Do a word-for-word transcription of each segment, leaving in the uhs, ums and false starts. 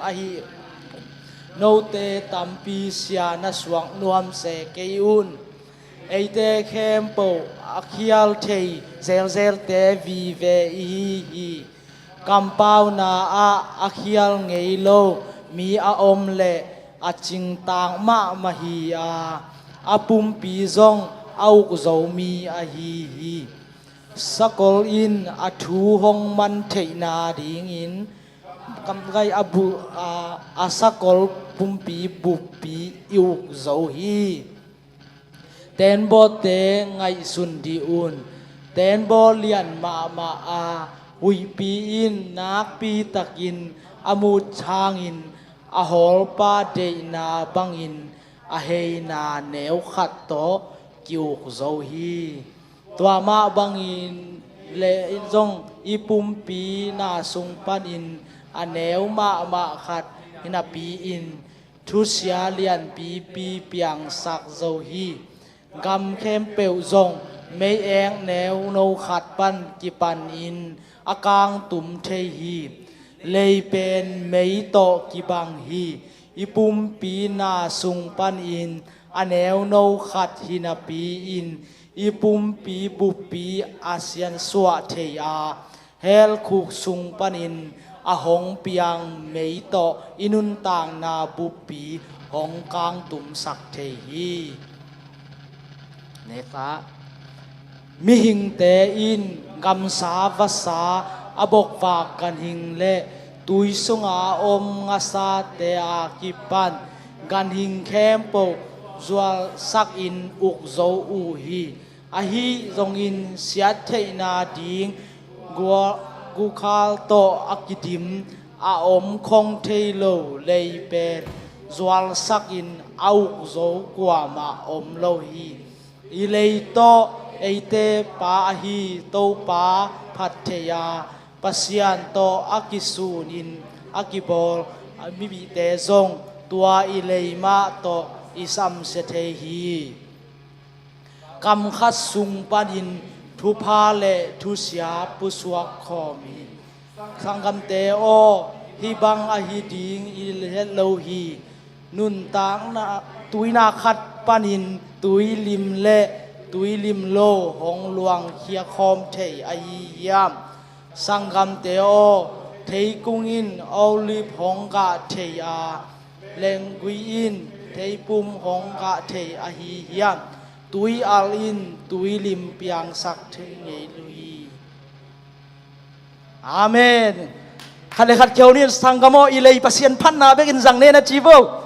ahi. Note tampi sia na suak nuam se kei un. Eite khempeuh a khial thei zelzelte vive ihi hi. Kampauna ah a khial ngei lo mi a om leh a cingtak mahmah hi a, a pumpi zong a uk zo mi ahi hi. Sakol in a thu hong man theihna dingin kamgai a bu a, a sakol pumpi buppi i uk zo hi. Tenbawte ngaihsun dih un. Tenbaw lian mahmah a, huihpi in nakpi takin a mut hangin a hawlpa deihna bangin a heina neu khat tawh ki-uk zo hi. Tua mah bangin le zong i pumpi na sung panin a neu mahmah khat hi napi-in thusia lianpipi piangsak zo hi. Gam khempeuh zong mei-ek neuno khat pan kipanin a kangtum thei hi. Lei pen mei tawh kibang hi. I pumpi na sung panin a neuno khat hi napi-in i pumpi buppi a siansuah thei a, hell khuk sung panin a hong piang mei tawh i nuntakna buppi hong kangtumsak thei hi. Next ah, mihingte in gamsa vasa a bokvak ganhing le tui sunga a om ngasate a kipan ganhing khempeuh zualsakin uk zo uh hi. Ahi zongin siattheihna ding gua-, gukhal tawh a kidim a om khong thei lo lei pen zualsakin a uk zo kuamah om lo hi. I lei tawh eite pa ahi Topa phat thei a, Pasian tawh a kisunin a kibawl a mipite zong tua i lei mah tawh i samsia thei hi. Kam khat sung panin thupha le thusia pusuak khawm hi. Sanggamte aw, hih bang ahi ding i het lo hi. Nuntakna tuina khat panin tuilim le tuilim lo hong luangkhia khawm thei ahi hiam? Sanggamte aw, theikung in olive hong gah thei a, lenggui in theipum hong gah thei ahi hiam? Tui al in tuilim piangsak thei ngei lo hi. Amen. Khat le khat kheu ni, sanggam aw, i lei Pasian phatna bekin zang ne na ci bo.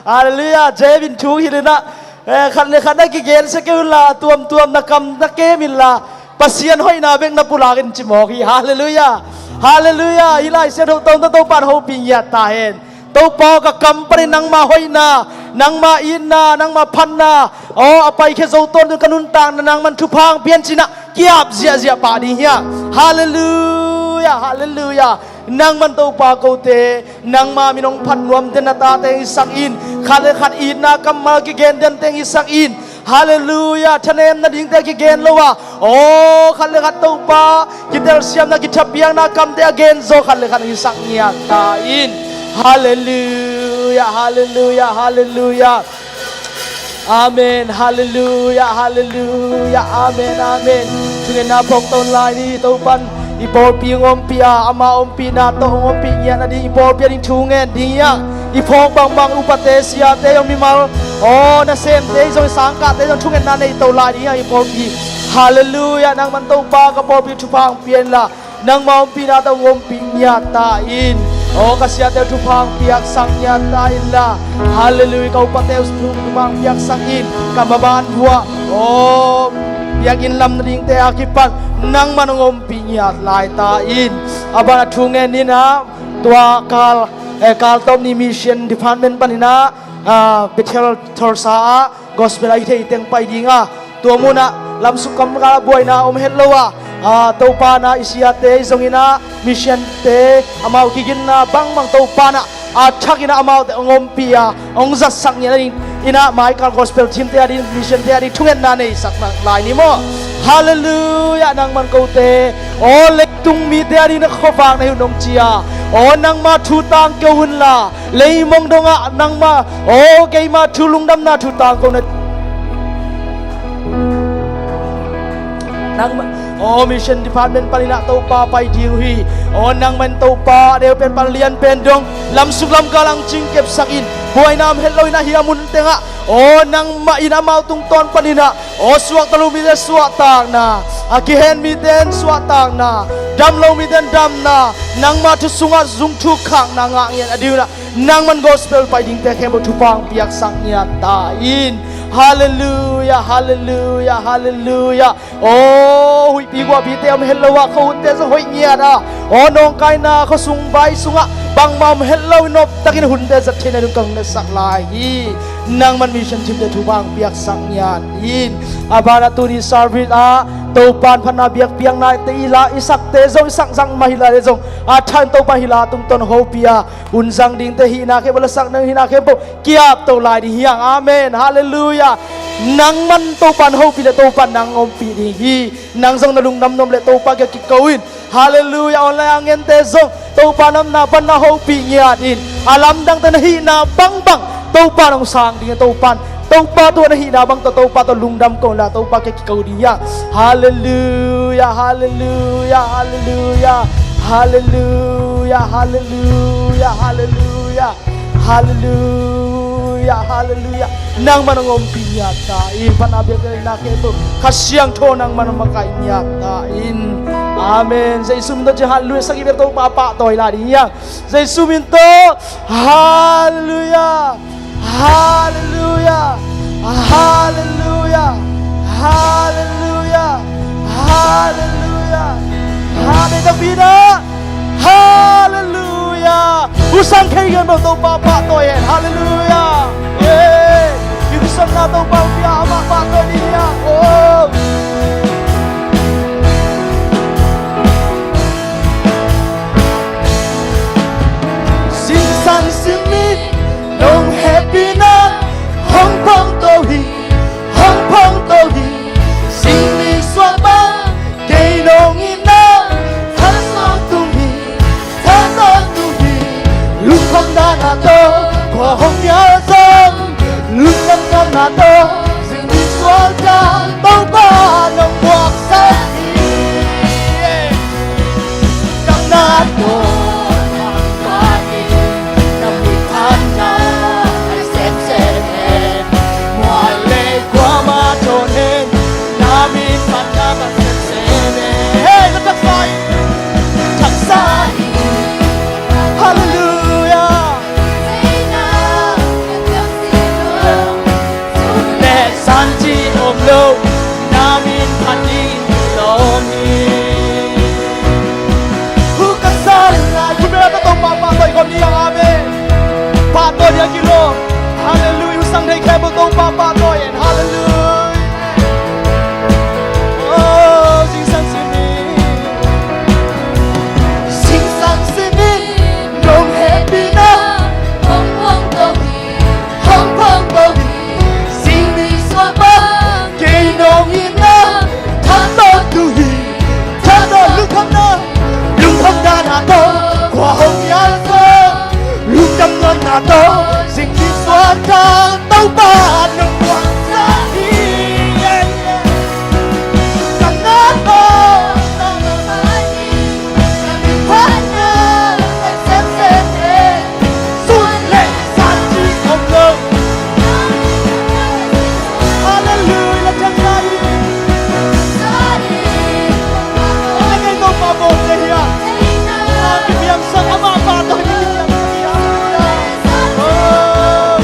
Halleluiah. Jeb in thu hilh inah, eh, khat le khat na kigensia kei unla, tuamtuam na kam na kem inla, Pasian hoihna bek na pulakin ci mawk hi. Halleluiah. Halleluiah. Hih Lai Siangtho tawh na Topa in hopih ngiat ta hen. Topa aw, ka kam panin nangma hoihna, nangma itna, nangma phatna aw, a paikhia zo tawntung ka nuntakna nangman thupha hong pia in cinah ki-ap ziahziah pah ding hiah. Halleluiah, halleluiah. Nangman Topa kote, nangma min hong phat nuam den na tate hong hisak in, khat le khat itna kammal kigen den teng hisak in. Halleluiah. Thanem nadingte kigen lo a, aw, khat le khat Topa kitelsiamna, kithapiakna kamte a genzaw khat le khat hong hisak ngiat ta in. Halleluiah, halleluiah, halleluiah. Amen. Halleluiah, halleluiah. Amen, amen. Thungetna phawk tawn lai ni. Topan i pawlpi hong ompih a, ama ompihna tawh hong ompih ngiat nading i pawlpi ading thungen ding hiah. I phawk bangbang upate, siate zong, mimal, aw, nasemte zong, i sangkahte zong thungetna nei to lai ding hiah i pawlpi. Halleluiah. Nangman Topa ka pawlpi thupha hong pia inla, nangma ompihna tawh hong ompih ngiat ta in. Aw, ka siate uh thupha hong piaksak ngiat ta inla. Halleluiah. Ka upate uh thupha hong piaksak in. Ka maban buah, aw, biakinn lam nadingte a kipan nangman hong ompih ngiat lai ta in. A ban a thungen inah, tua kal, eh, kal tawp ni mission department paninah, ah, Bethel Tulsa ah gospel a hi thei teng pai ding a, tua munah lamsuk kamkal a buaina om het lo a, ah, Topa na i siate i zong inah, missionte amau kiginna bangbang Topa na a thakinah amaute hong ompih a, hong zatsak ngiat nading inah, maikal gospel teamte ading, missionte ading thungetna neisak lai ni maw? Halleluiah, nangman kote aw leitung mite a dingin a khuavak na hi un hong ci a, aw nangmah thu tangko unla, leimong dongah nangmah, aw keimah thu lungdamna thu tangko na, nangmah, aw mission department paninah Topa pai ding uh hi. Aw nangman Topa deuh pen pan lian pen dong lamsuk lamgal ang cing kepsak in, buaina om het loin a hiam hun tengah aw nangmah in amau tungtawn paninah aw suakta lo mite suahtakna, a kihen mite in suahtakna, dam lo mite in damna, nangmah thu sungah zung thu khakna ngah ngiat a dingin ah nangman gospel pai dingte khempeuh thupha piaksak ngiat ta in. Halleluiah, halleluiah, halleluiah. Aw huihpi guahpite om het lo ah khuahunte zong hoih ngiat a, aw nawngkaina khuasung vai sungah bangmah om het lo in noptakin hunte zat theihna ding kong ngetsak lai hi. Nangman mission teamte thupha piaksak ngiat in. A banah tuni service ah Topan phatna biakpiakna te i la i sakte zong i saksak mah hi lai le zong a than Topan hi la tungtawn hopih a hun zang dingte hihna khempeuh, lasak ding hihna khempeuh kiapto lai ding hi hang. Amen. Halleluiah. Nangman Topan hopih le Topan nang ompih ding hi. Nang zong na lungdam nuam le Topa kiang kiko in. Halleluiah. Online a ngente zong Topa namna pan na hopih ngiat in. A lamdangte na hihna bangbang Topa nong sang ding a, Topan Topa tawh na hihna bang tawh Topa tawh lungdam ko la Topa kiang kiko ding hi hang. Halleluiah, halleluiah, halleluiah, halleluiah, halleluiah, halleluiah. Halleluiah, halleluiah. Nangman hong ompih ngiat ta in. Phatna biakpiakna khempeuh Kha Siangtho nangman hong makaih ngiat ta in. Amen. Jesu min tawh ci, halleluiah. Sagih bek Topa pahtawi lai ding hi hang. Jesu min tawh. Halleluiah. Halleluiah. Halleluiah. Halleluiah. Halleluiah. Halleluiah. Halleluiah. Husang khempeuh Topa pahtawi hen. Halleluiah. Yeah. I husangna Topa pia, amah pahtawi ding hi hang. Oh. Sisan simin nong hehpihna hong phawk to hi. Hong phawk to hi. Singmi suah bang kei nong itna thazaw tung hi. Thazaw tung hi. Lungkham dan a tawh khua hong nial zong, lungdam dan a tawh singmi suah ciang Topa nong muaksak hi. Damna tawh hong phat hi. Na minthanna a sepsep hen. Mual le kuamah thawn hen. Na minthanna a sepsep hen. Hey, na taksa hi. Taksa hi. Halleluiah. Leh san ci om lo, na min phat ding lawm hi. Hu ka sal lai, hu mel ka Topa pahtawi khawm ni hang, amen. Pahtawi ding a kilawm. Halleluiah, hu sang thei khempeuh Topa pahtawi hen. Halleluiah. Oh, zingsang simin. Zingsang simin, nong hehpihna hong phawk to hi. Hong phawk to hi. Singmi suah bang kei nong itna thazaw tung hi. Thazaw lungkhamna, lungkham dan a tawh khua hong nial zong, lungdam nuamna tawh singmi suah ciang Topa nong muaksak hi. Damna tawh hong phat hi. Phatna a sepsep hen. Sun le san ci om lo. Halleluiah, la thang lai. Ai, kei Topa bawlte hi a. Ai, kipiangsak amah pahtawi ni kipiangsak hi a. Oh.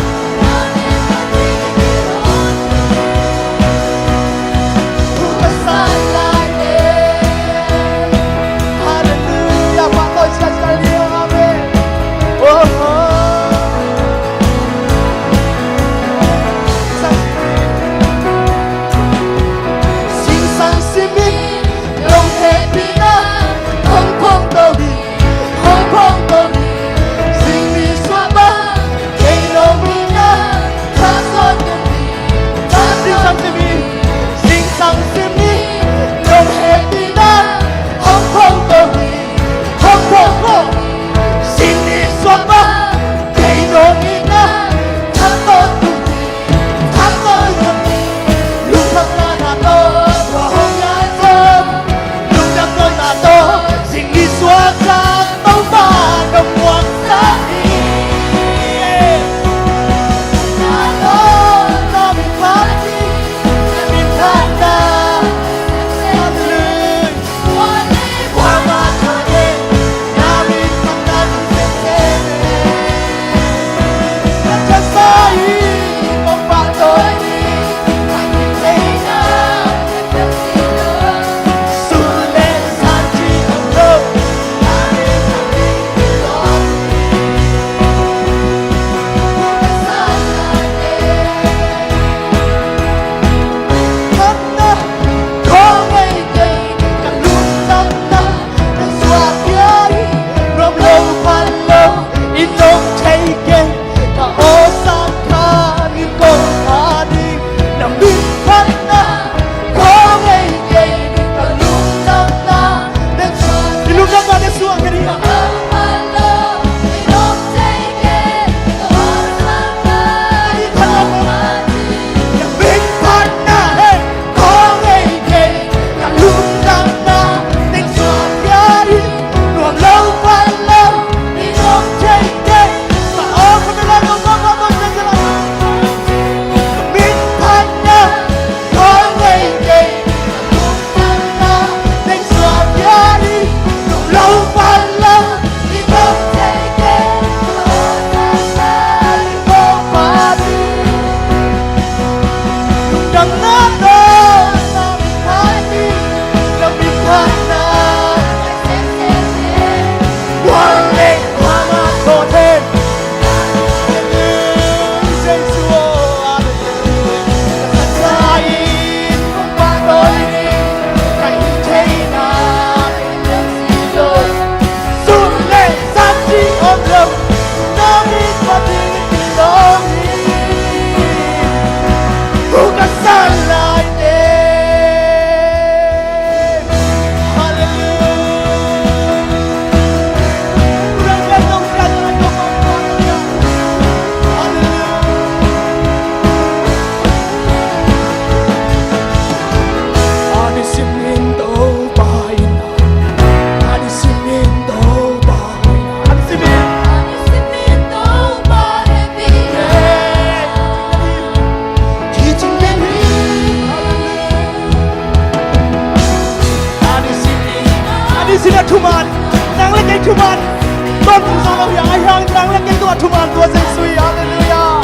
Thuman tua Jesu hi. Halleluiah.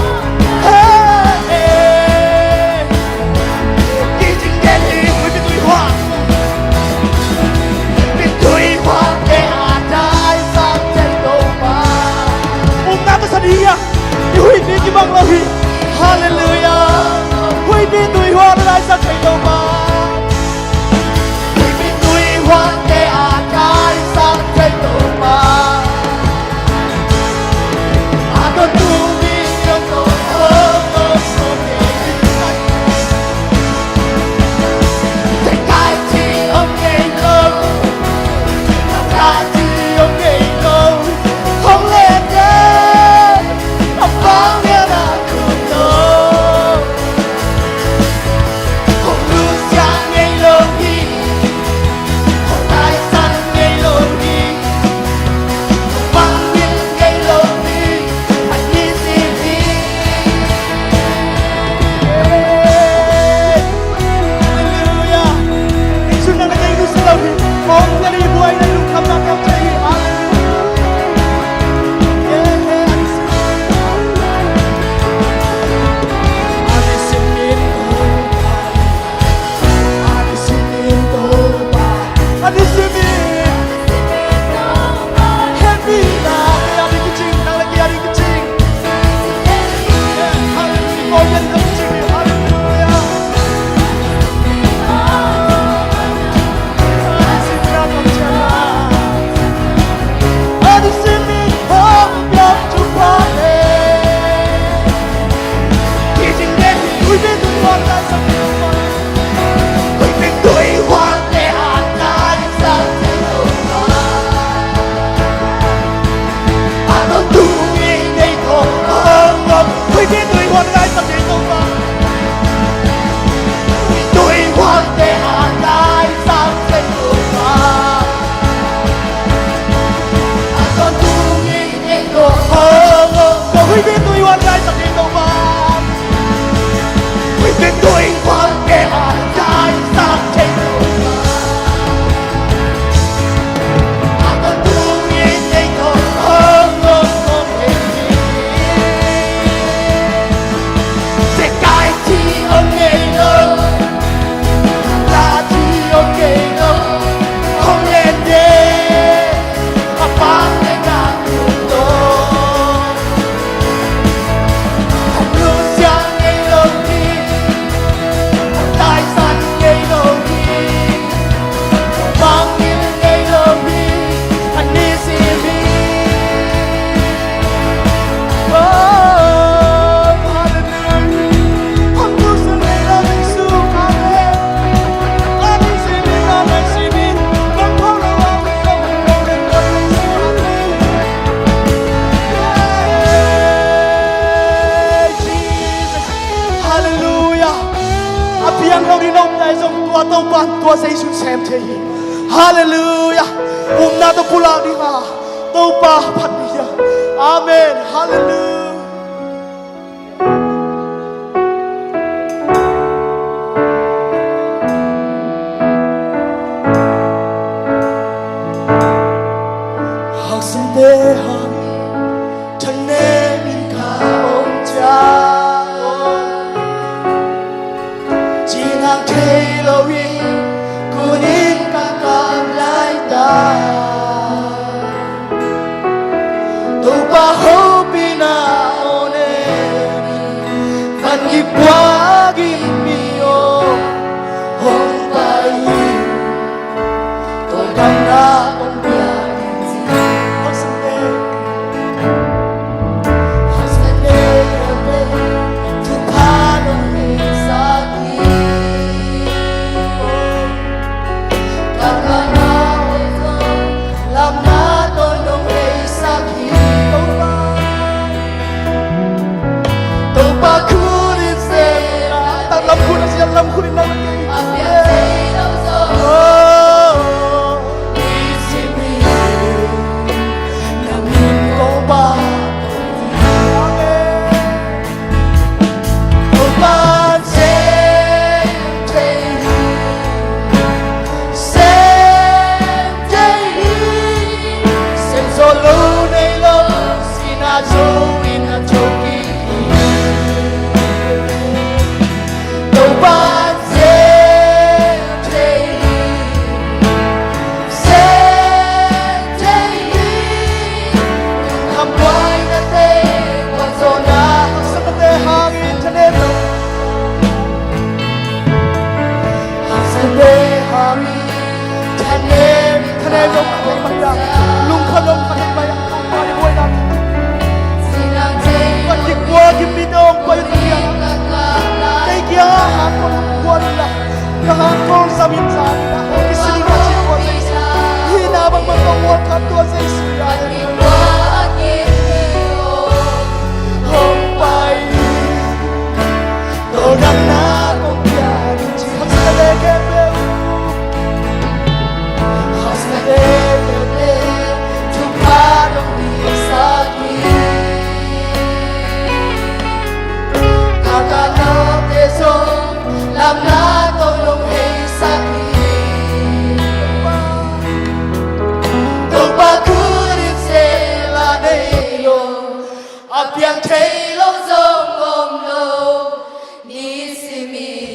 Hey, hey. Kicing gen hi. Huipi tui huat. Huipi tui huat te a dai sak thei Topa. Upna ka sa ding hi a. I huipi kibang lo hi. Halleluiah. Huipi tui huat a dai sak thei Topa. Huipi tui huat te a dai sak thei Topa. Halleluiah. A piang lo ding na um lai zong tua Topa, tua Jesu sem thei hi. Halleluiah. Upna tawh pulak ding a Topa phat ni hi a. Amen. Halleluiah. Haksate hang thangnem in ka om ciang, cinang thei lo in kun in ka kap laitak. Topa hopihna Haksatnate hangin thanem lo. Haksatnate hangin thanem, thanem lo khat pai mah hiam? Lungkham lo khat pai mah hiam? Pai buai na. Tua kikuak in mi dong pai uh hiam? Kei kiang a hangkol kuan in la. Ka hangkol sam in sa in la. Kisining a ci tua Jesu. Hihna bangbang ka mual khat tua Jesu. Hong pai ni. Tawldamna kong pia ni ci. Haksatnate khempeuh. Haksatnate khempeuh. Thupha nong piaksak ni. Ka ganapte zong lamna tawh nong heisak hi. Topa khut in sel a nei lo, a piang thei lo zong om lo. Nisimin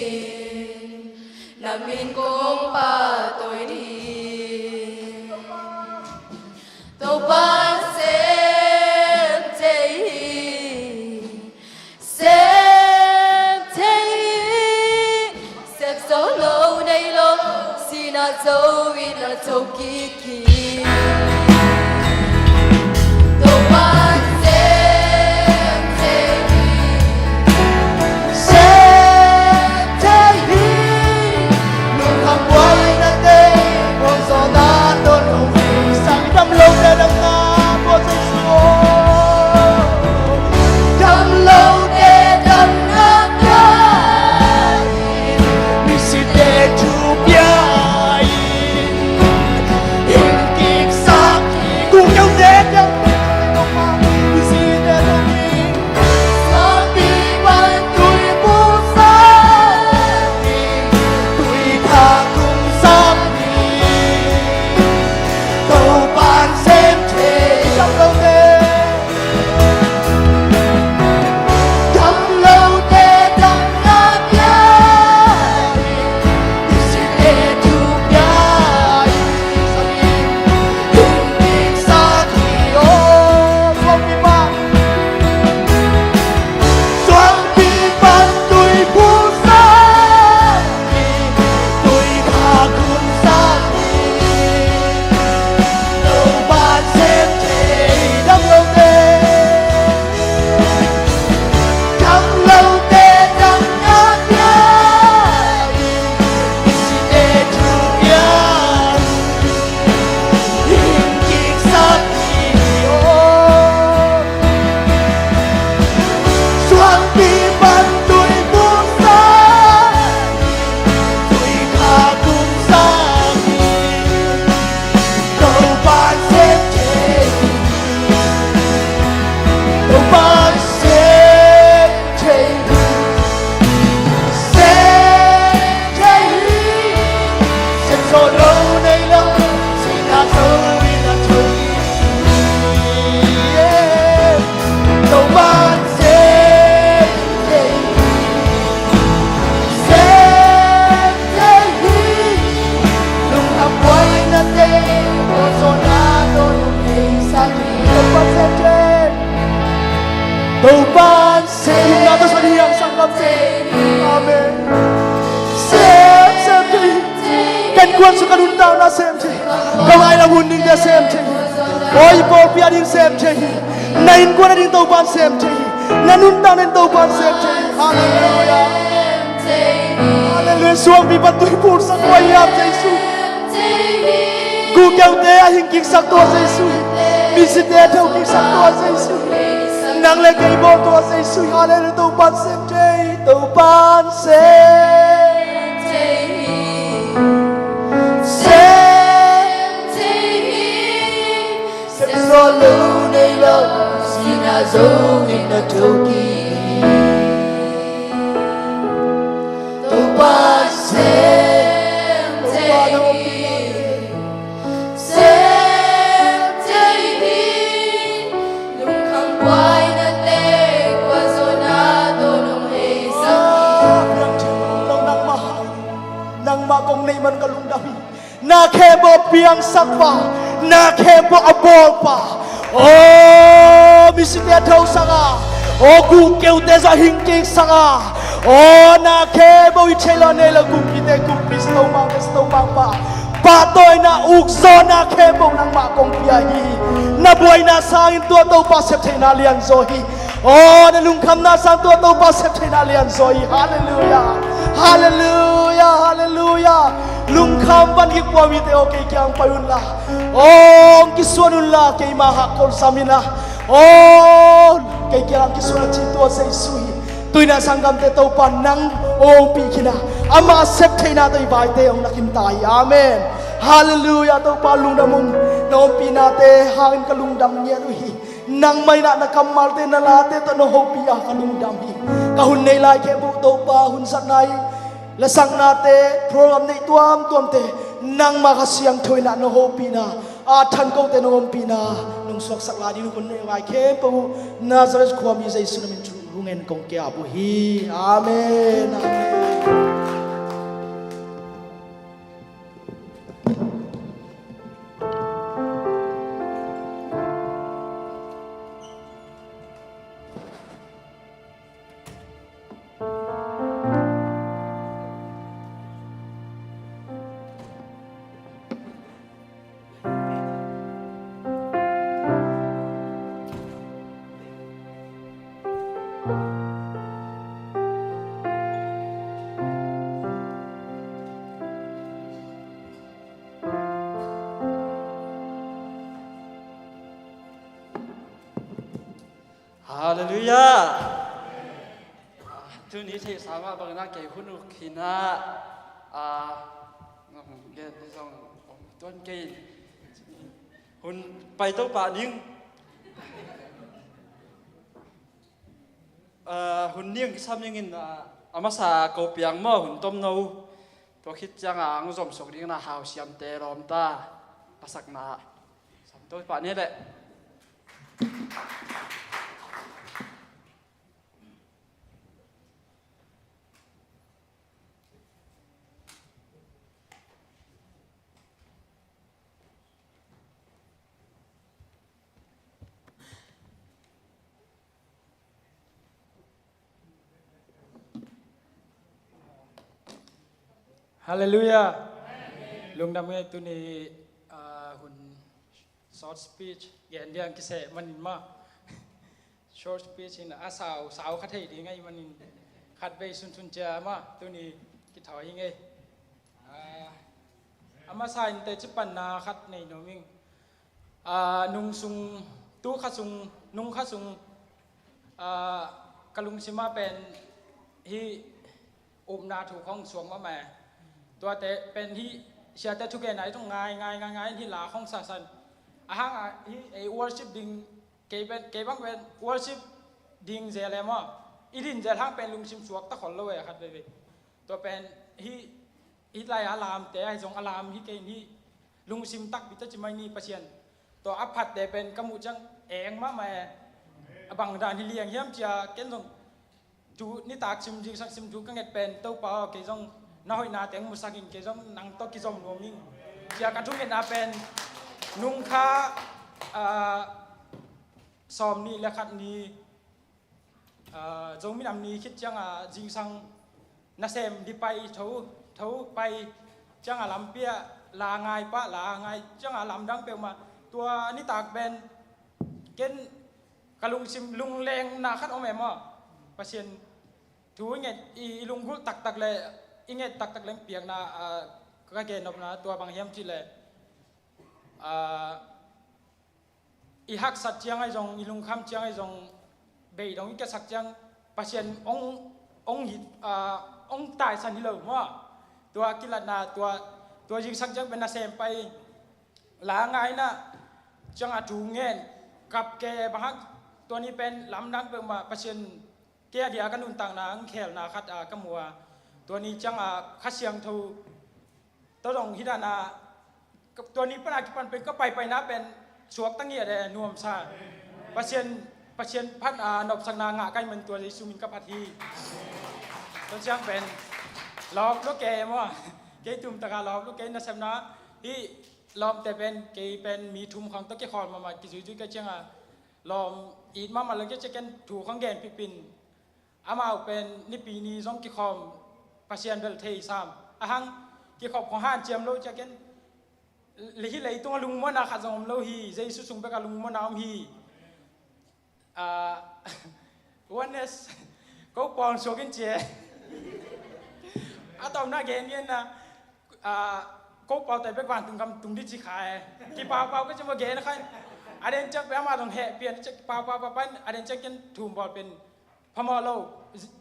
na min kong pahtawi ding. Topa'n sem thei hi, sem thei hi. Sem zo lo nei lo, sihna zo in a tho kik hi. Topa'n sem thei hi. Sem thei hi. Lungkham buaina te, buang zawhna tawh nong heisak. Dam lote damna, Tua Jesu aw. Dam lote damna pia in, misite thu pia in, hing kiksak hi. Guk keu te dam, misite thu in. Suangpi pan tui pulsak ni, tui thak kumsak ni. Topa'n sem thei, dam lote, dam lote damna pia in, misite thu pia in, hing kiksak hi. Aw, Suangpi pan Suangpi pan tui pulsak ni, tui thak kumsak ni. Topa'n sem thei, dam lote, dam lote damna pia in, misite thu pia in. Hing kiksak hi aw. Suangpi pan tui pulsak hi, tui thak kumsak hi. Topa'n sem thei hi. Topa'n sem thei hi. Sem thei hi. Sem zo lo nei lo, sihna zo in a tho kik hi. Topa'n sem thei hi. Sem thei hi. Lungkham buaina te, buang zawhna tawh nong heisak hi. Topa'n sem thei. Topa'n sem thei. Lungna tawh san hiam, sanggam sem. Amen. Sem, sem thei hi. Ka innkuan sung, ka nuntakna sem thei hi. Ka ngaihna hun dingte sem thei hi. Aw, i pawlpi a ding sem thei hi. Na innkuan a ding Topa'n sem thei hi. Na nuntakna ding Topa'n sem thei hi. Halleluiah. Halleluiah. Suangpi pan tui pulsak kua hiam, Jesu? Guk keute a hing kiksak tua Jesu hi. Misite a tho kiksak tua Jesu hi. Nang le kei bawl tua Jesu hi. Halleluiah. Topa'n sem thei hi. Topa'n sem thei hi. Sem thei hi. Sem zo lo nei lo, sihna zo in a tho kik hi. Topa'n sem thei hi. Sem thei hi. Lungkham buaina te, buang zawhna tawh nong heisak hi. Nangmah kong neih man ka lungdam hi. Na khempeuh a piangsak pa, na khempeuh a bawl pa, Aw, misite a thosak a, aw, gukkeute zah hingkiksak a, aw, na khempeuh i theih lo a nei lo kumpite kumpi, sitomangte sitomangpa, pahtawina ukzawhna khempeuh nangmah kong pia hi. Na buaina sangin tua Topa septheihna lianzaw hi. Aw, na lungkhamna sang tua Topa septheihna lianzaw hi. Halleluiah. Halleluiah. Halleluiah. Lungkham van kikuamite aw, kei kiang pai unla, aw, hong kisuan unla, keima hahkol sam inla, aw, kei kiang hong kisuan a ci tua Jesu hi. Tuina sanggamte Topa nang hong ompih khin a, ama septheihna tawh i vaite hong na khin ta hi. Amen. Halleluiah. Topa lungdam ung. Na ompihnate hangin ka lungdam ngiat uh hi. Nangmah in ah na kammalte na late tawh na hopih a ka lungdam hi. Ka hun nei lai khempeuh Topa, hun zatna hi, lasaknate, program neih tuamtuamte, nangmah Kha Siangtho in ah na hopihna, a than kote na ompihna nong suaksak lai ding uh, hun nei lai khempeuh uh Nazareth khuami Jesu na min thu hong en kong kiap uh hi. Amen. Amen. Halleluiah. Tuni theihsa mah bangin ah kei hun uk hi-in ah, a, na hong gen hi zong om tuan kei. Hun pai to pah ning. A, hun ning kisam ning in, a, a masa ko piang maw, hun tomno. Tua khit ciangin hong zom suak ding in ah hau siamte lawm ta. Pasakna sam to pah ni leh. Halleluiah. Lungdam ngei. Tuni, ah, hun short speech gen ding kiseh manin maw. Short speech in a sau, sau kha thei ding ahih manin khatvei sunsun ciat maw, tuni kithawi hi ing ei. Ah, a masa in teci panna khat nei nuam ing. Ah, nung sung, tu kha sung, nung kha sung, ah, ka lungsim ah pen hih upna thu khawng suak mahmah e. Tuate pen hih siate thugenna i tung ngai, ngai, ngai, ngai, hih la khawng sasan. A hang a hih ei worship ding, kei pen, kei bang pen worship ding zel e maw. I din zel hang pen lungsim suak ta khol lo e, khat veivei. Tua pen hih, hih lai a lamte ahi zong a lam hi kei in hih lungsim takpi ta ci mai ni Pasian. Tua a phatte pen ka muh ciang eng mahmah e. A bang dan hi liang hiam cia ken zong tu nitak sim, zingsang sim thu ka nget pen Topa aw, kei zong na hoihna teng musak in, kei zong nang tawh kizom nuam ing cia ka thungetna pen nung kha, ah, sawm nih le khat ni, ah, Zomi Nam Ni khit ciangin zingsang nasem di pai tho, tho pai ciangin lampi ah la ngai pah, la ngai ciangin lamdang peuhmah. Tua nitak pen ken ka lungsim lunglengna khat om e maw. Pasian thu i nget, i, i lunggulh taktak le i nget taktak le piakna, ah, ka gen nopna tua bang hiam cih leh, ah, i haksat ciang ahi zong, i lungkham ciang ahi zong, beidong i kiasak ciang Pasian hong, hong hit, ah, hong taisan hi lo maw. Tua kilatna, tua, tua zingsang ciang pen nasem pai, la ngaina ciang a thu ngen, kap ke bang hang, tua ni pen lamdang peuhmah Pasian kei a dia ka nuntakna hong khelna khat, ah, ka mu a. Tua ni ciang a Kha Siangtho tawh dong hi dan a, tua ni pan a kipan pen ka paipaina pen suakta ngiat e, nuamsa. Pasian, Pasian phat a nopsakna ngah ka hih man tua Jesu min ka phat hi. Tua ciang pen lawp lua kei maw. Kei tumtaka lawp lua kei nasepna hih Lawmte pen, kei pen mi thum khawng tawh kikhawm mahmah, kizuizui ka cianga lawm it mahmah lo, kei ciah ken thu khawng gen pipin. Amau pen nipi ni zong kikhawm, Pasian bel thei sam. A hang kikhop khawng hanciam lo ciah ken, le hi leitung a lungmuanna khat zong om lo hi, Jesu sung bek a lungmuanna om hi. Ah, oneness, ko pawl suak in cia. A tawpna gen ngianna, ah, ko pawlte bek vantung gam tung di ci kha e. Kipaupau ka ci maw gen kha in. A den ciang pen amah zong heh pian ciah kipaupau papan, a den ciang ken thum bawl pen phamawh lo.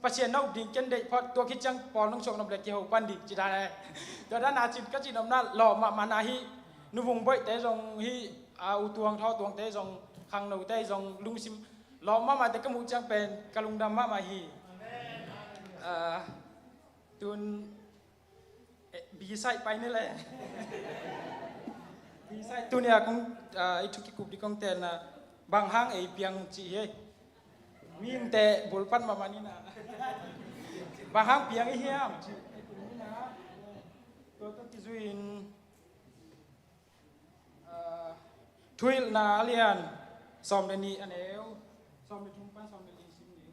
Pasian na up ding ken deih phot, tua khit ciang pawl nong suak nop le kiho pan ding ci dan e. Tua dan a cin ka ci nopna lawh mahmah na hi. Nu Vung Boihte zong hi, a, U Tuang Thaw Tuangte zong, khangnote zong lungsim lawh mahmahte ka muh ciang pen ka lungdam mahmah hi. Ah, tun, eh, B-side pai ni le. B-side tuni a kong, ah, i thu kikup di kong telna, bang hang ei piang ci hi. Mihingte bulpat mahmah ni na. Bang hang piang i hiam ci. Tua tawh kizui in, ah, Thuhilhna a lian sawm le nih a neu, sawm le thum pan sawm le li sim ni.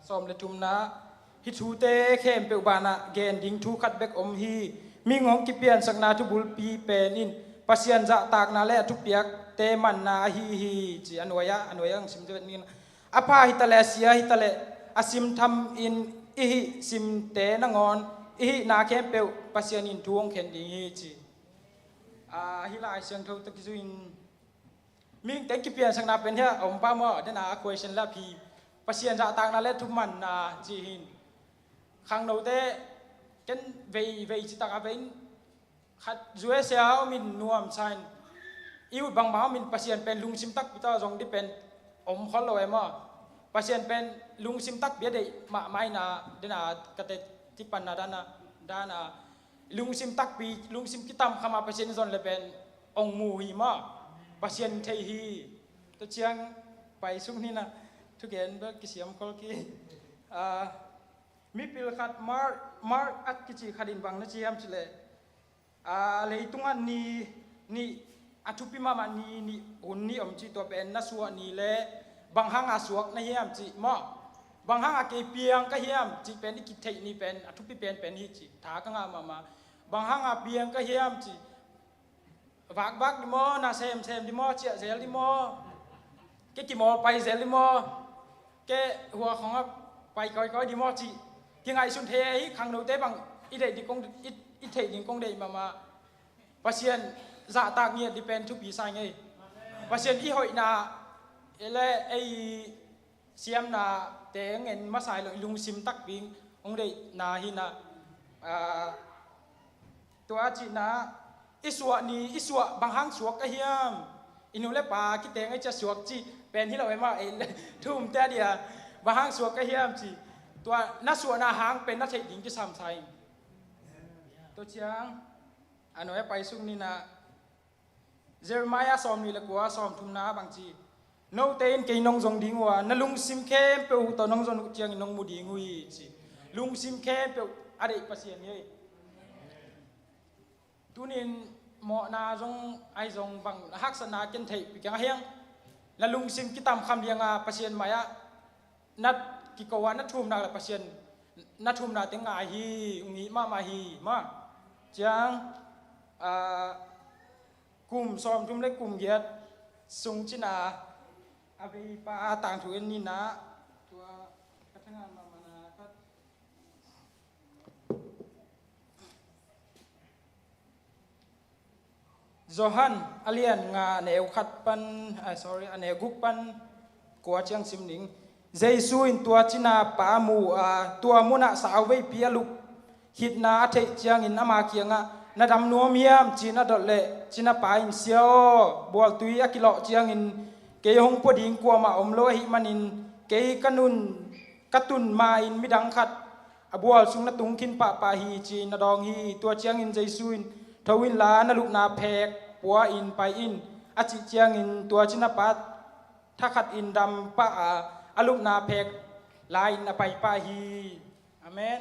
Sawm le thumna, hih thute khempeuh banah gen ding thu khat bek om hi. Mihing hong kipiansakna thubulpi pen in Pasian zahtakna le a thupiakte manna ahi hi, ci a nuai ah, a nuai ah hong sim vet ni. A pha hitaleh, a sia hitaleh, a simtham in i hih simte nangawn i hihna khempeuh Pasian in thu hong khen ding hi, ci. Ah, hih Lai Siangtho tawh kizui in, mihingte kipiansakna pen hiah a om pah maw, den a question la phi. Pasian zahtakna le thumanna ci hin. Khangnote ken vei, vei citak a vei in khat U S A a om in nuamsa in, i ut bangmah om in Pasian pen lungsim takpi tawh zong di pen om khol lo e maw. Pasian pen lungsim takpi a deih mahmah in a, den a ka teci panna dan a, dan a, lungsim takpi, lungsim kitam kham a Pasian zon le pen ong mu hi maw. Pasian thei hi. Tua ciang paisuk ni na, thugen bel kisiam khol ki. Ah, mipil khat Mark, Mark a kici khat in bang na ci hiam cih leh, ah, leitungah ni nih, a thupi mahmah ni nih, hun nih om cih, tua pen na suah ni le bang hanga suak na hiam cih maw. Bang hanga kei piang ka hiam cih pen i kitheih ni pen a thupi penpen hi cih tha ka ngah mahmah. Bang hanga piang ka hiam cih, vakvak di maw, na semsem di maw, ciah zel di maw, ke kimawl pai zel di maw, ke hua khawngah pai kawikawi di maw cih kingaihsun thei hi. Khangnote bang i deih ding kong, i, i theih ding kong deih mahmah. Pasian zahtak ngiat di pen thupi sa ing ei. Pasian i hoihna le ei siamnate ngen masa hi lo, i lungsim takpi hong deihna hi na. Ah, tua cihna, i suah ni, i suah bang hang suak ka hiam? I nu le pa kiteng a i ciah suak cih pen hi lo e maw, ei le thumte a dia bang hang suak ka hiam cih. Tua na suahna hang pen na theih ding kisam sa ing. Tua ciang a nuai a paisuk ni na, Jeremiah sawmnih le kua sawmthumna bang ci, note in kei nong zong ding uh a, na lungsim khempeuh uh tawh nong zon uh ciangin nong mu ding uh hi, ci. Lungsim khempeuh a deih Pasian hi. Tunin mawhna zong ai zong bang haksatna ken theihpih keng a hiang, na lungsim kitam kham lianga Pasian mai-ah na kiko a, na thumna le Pasian na thumna teng ngai hi, ung hi mahmah hi mah. Ciang, ah, kum sawmthum le kum giat sung cina a veipa a tangthu en nina, tua ka thangah mahmahna khat. Johan a lian nga a neu khat pan, ah, sorry, a neu guk pan kua ciang sim ning. Jesu in tua cina pa a mu a, tua munah sauveipi a lup khitna a theih ciangin ama kiangah, na dam nuam hiam, ci-in a dot leh, cina pa in, Sia aw, bualtui a kilawh ciangin kei hong pua ding kuamah om lo ahih manin kei ka nun, ka tun ma-in midang khat a bual sung na tung khin pahpah hi, ci-in a dawng hi. Tua ciangin Jesu in, tho inla na lupna phek pua-in pai in, a cih ciangin tua cina pa thakhatin dam pah a, a lupna phek lai-in a pai pah hi. Amen.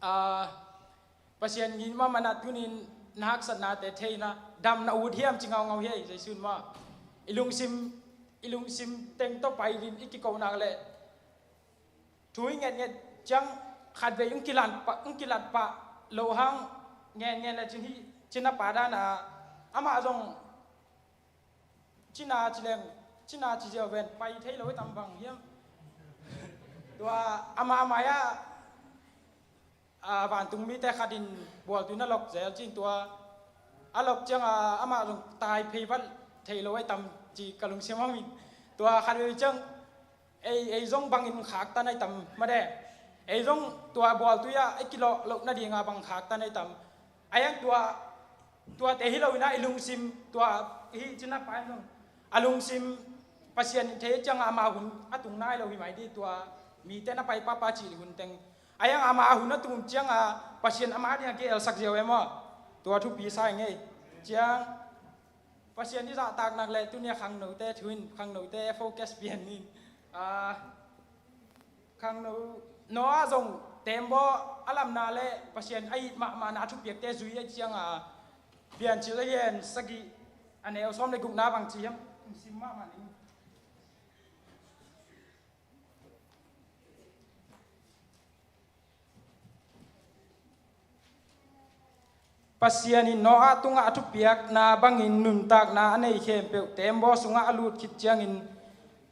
Ah, Pasian in mah mana tunin na haksatnate theihna, dam na ut hiam ci ngaungau hi ei, Jesu in mah. I lungsim, i lungsim teng tawh pai-in i kiko nak leh thu i ngetnget ciang khatvei hong kilat pah, hong kilat pah loh hang, ngetnget le cin hi, cin a pa dan a, amah zong cina ci leng, cina ci ziau ven, pai thei lo i tam bang hiam. Tua amah amah a, a, vantung mite khatin bualtui na lok zel cin tua a lok ciang a, amah zong tai phei vat thei lo i tam ci ka lungsim hong in. Tua khatvei ciang ei, ei zong bangin khaktan a i tam mah de. Ei zong tua bualtui ah i kilawh loh nading a bang khaktan a i tam. A iang tua, tuate hi lo in a i lungsim, tua hi cin a pa in zong a lungsim Pasian in thei ciang a ama hun a tung nai lo hi mai di tua mite na pai pahpah cih hun teng. A iang ama hun a tung ciang a Pasian ama ding a ki-elsak ziau e maw. Tua thupi sa i ngei. Ciang Pasian i zahtak nak leh tuni a khangnote thu in, khangnote focus pian in. Ah, khangno, Noah zong teembaw a lamna le Pasian a it mahmahna a thupiakte zui a ciang a, Piancil a lian sagih a neu sawm le gukna bang ci hiam? Sim mahmah ning. Pasian in Noah tungah a thupiakna bangin nuntakna a nei khempeuh teembaw sungah a lut khit ciangin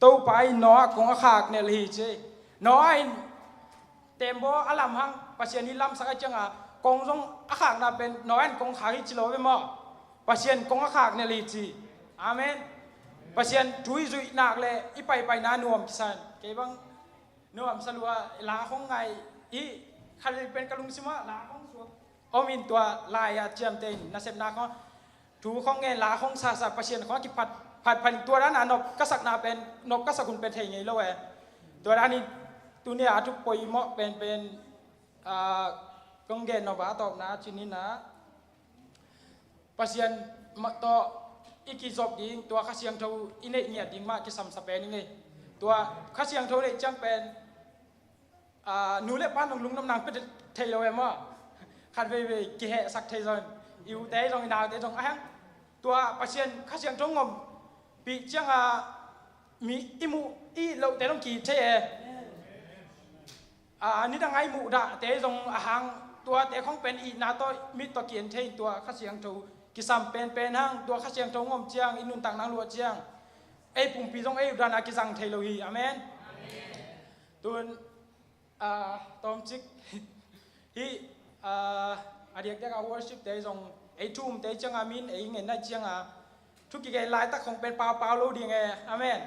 Topa in Noah kong a khak nelh hi ci. Noah in teembaw a lam hang Pasian in lamsak a cianga kong zong a khakna pen Noah in kong khak hi ci lo ve maw? Pasian kong a khak nelh hi ci. Amen. Pasian thu i zuih nak le i paipaina nuam kisan. Kei bang nuam sa lua, la khong ngai i khalei pen ka lungsim ah la khong suak om in tua lai-a ciamteh in nasepna khong thu khong ngen la khong sasa Pasian khong a kiphat phat phat in tua dan a nop ka sakna pen, nop ka sak hun pen thei ngei lo e. Tua dan in tuni a thu poimawh penpen, ah, kong gen nop a tawpna cin in a Pasian mah tawh i kizop ding, tua Kha Siangtho i neih ngiat ding mah kisam sa pen i ngei. Tua Kha Siangtho neih ciang pen, ah, nu le pa nong lungnop nang pia thei lo e maw? Khat veivei kihehsak thei zong, i ute zong, i naute zong a hang. Tua Pasian Kha Siangtho ngom pih ciang a mi i muh i lote zong ki thei e. A, nidang a i muhdahte zong a hang, tuate khong pen itna tawh mit tawh ki-en thei in tua Kha Siangtho kisam penpen hang, tua Kha Siangtho ngom ciang i nuntak nang luah ciang ei pumpi zong ei utdan a kizang thei lo hi. Amen. Tun, a, tawmcik hih, a, a diakdiak a worship te zong ei thu umte ciang a min ei ngen nai ciang a thu kigen laitak khong pen paupau lo ding e. Amen.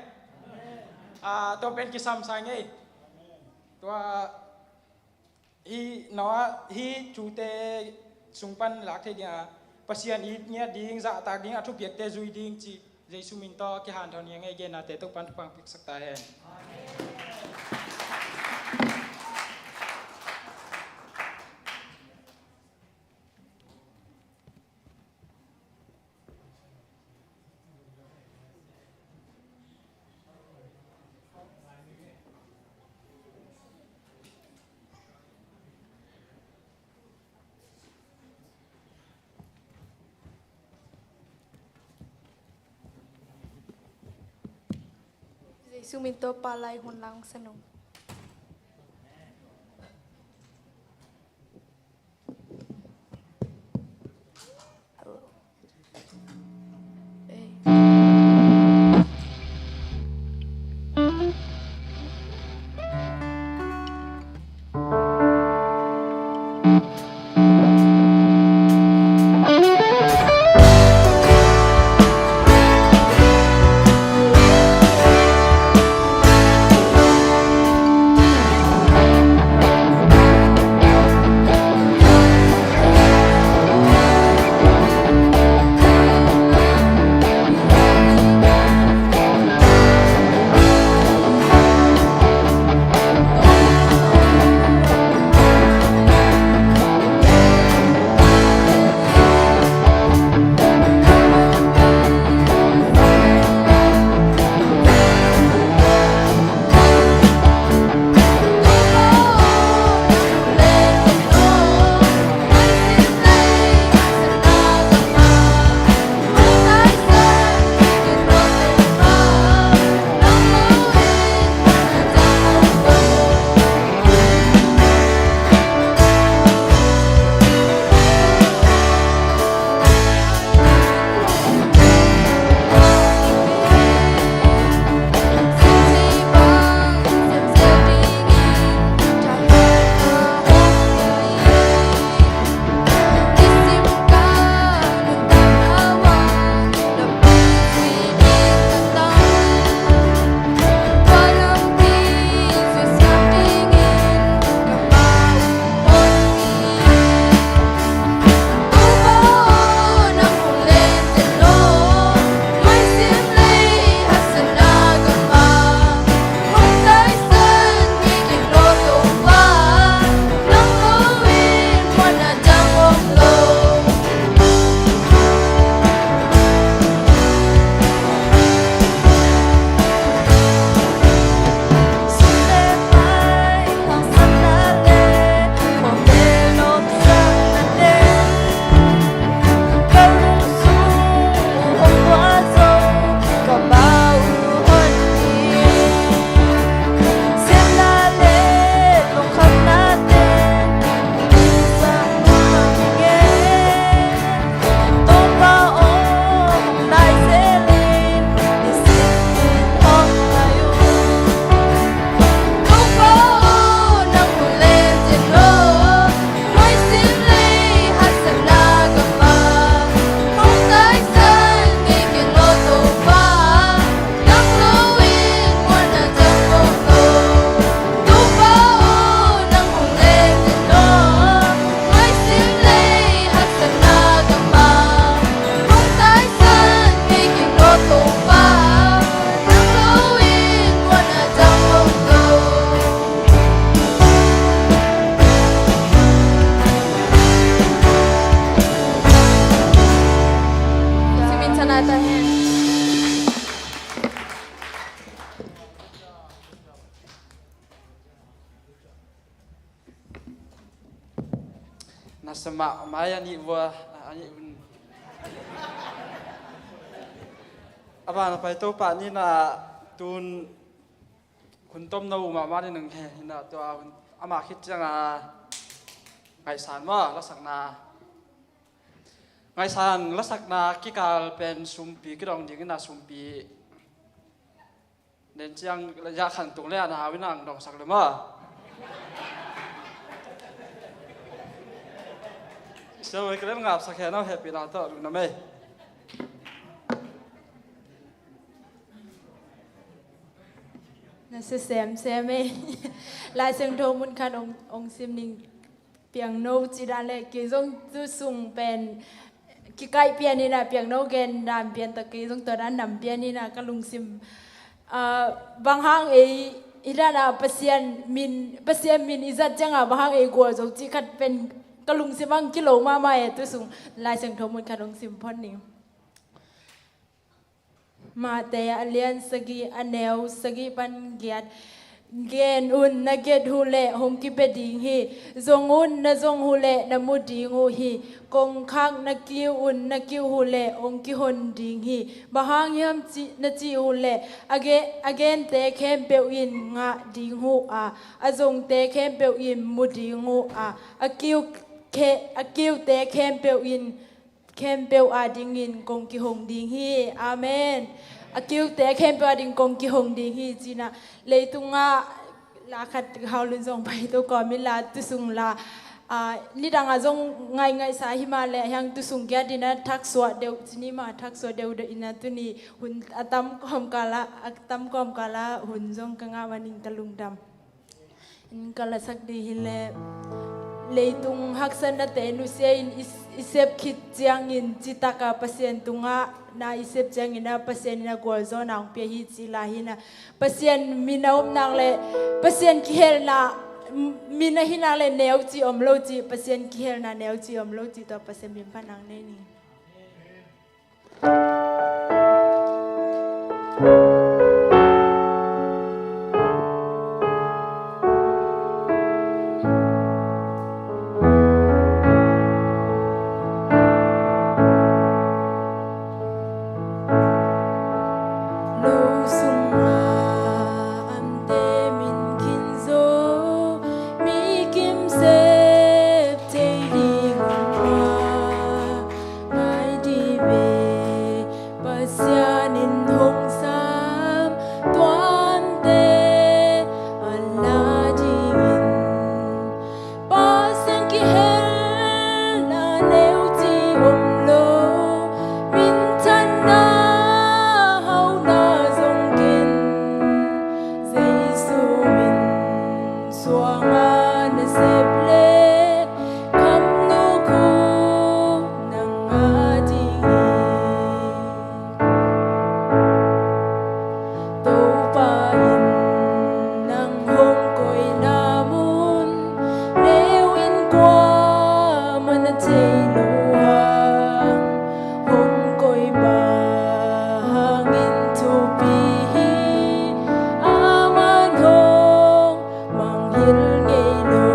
Ah, tua pen kisam sa i ngei. Tua hih Noah hih thute sung pan lak thei ding a Pasian it ngiat ding, zahtak ding, a thupiakte zui ding cih Jesu min tawh kihanthawn hi a ngei. Gennate Topan thupha piaksak ta hen. Jesu min tawh Pa Lai Hun Lang Sanung. Nasa mahmah a nih vua, a nih hun. A ban a pai Topa ni na tun hun tom no uh mahmah ni nang he, hi na tua hun amah khit ciang a ngaihsan maw, lasakna. Ngaihsan lasakna kikal pen sumpi kidong ding hi na sumpi. Nen ciang ya khan tung le a na hau in ang dongsak le maw. Siavuai ka len ngapsak he na happy na tawh lungdam ei. Na sesem sem ei. Lai Siangtho mun khat ong, ong sim ning. Piangno ci dan le kei zong tu sung pen kikaih pian hi na, piangno gen dan pian ta kei zong tua dan nam pian hi na ka lungsim. Ah, bang hang ei i dan a Pasian min, Pasian min i zat ciang a bang hang ei gual zo cih khat pen ka lungsim ang kilo mahmah e tu sung Lai Siangtho mun khat ong sim phot ning. Mate a lian sagih a neu sagih pan giat. Gen un na giat uh leh hong kibia ding hi. Zong un na zong uh leh na mu ding uh hi. Kongkhak na kiu un na kiu uh leh hong kihon ding hi. Bang hang hiam ci, na ci uh leh a ge, a gente khempeuh in ngah ding uh a, a zongte khempeuh in mu ding uh a, a kiu khe, a kiute khempeuh in khempeuh a dingin kong kihong ding hi. Amen. A kiute khempeuh a ding kong kihong ding hi. Cina leitungah la khat Hau Lun zong pai to kawm in la tu sung la, ah, nidang a zong ngaingaihsa hi mah leh hiang tu sung kia dina thaksuah deuh cini mah thaksuah deuh deuh ina tuni hun a tam kawm kala, a tam kawm kala hun zong ka ngah manin ka lungdam. In ka lasak dih hi leh leitung haksatnate nusia in i, i sep khit ciangin citaka Pasian tungah na i sep ciangin a Pasian in a gualzawhna hong pia hi ci la hi na. Pasian min a om nak leh Pasian kihelna min a hi nak leh neu ci om lo ci, Pasian kihelna neu ci om lo ci tua Pasian min pan ang nei ni. Lo sungah ante min khin zo, mi kim sep thei ding ung a, ngai dih ve Pasian in hong sam tuante a la dingin. Pasian kihelna neu ci om lo, minthanna hauhna zong ken, Jesu min suanga na sep leh, khamnu khu nang a ding hi. Topa in nang hong koihna mun neu in kuamah na thei lo hang, hong koih pa hangin thupi hi. Aman hong mangngilh ngei lo.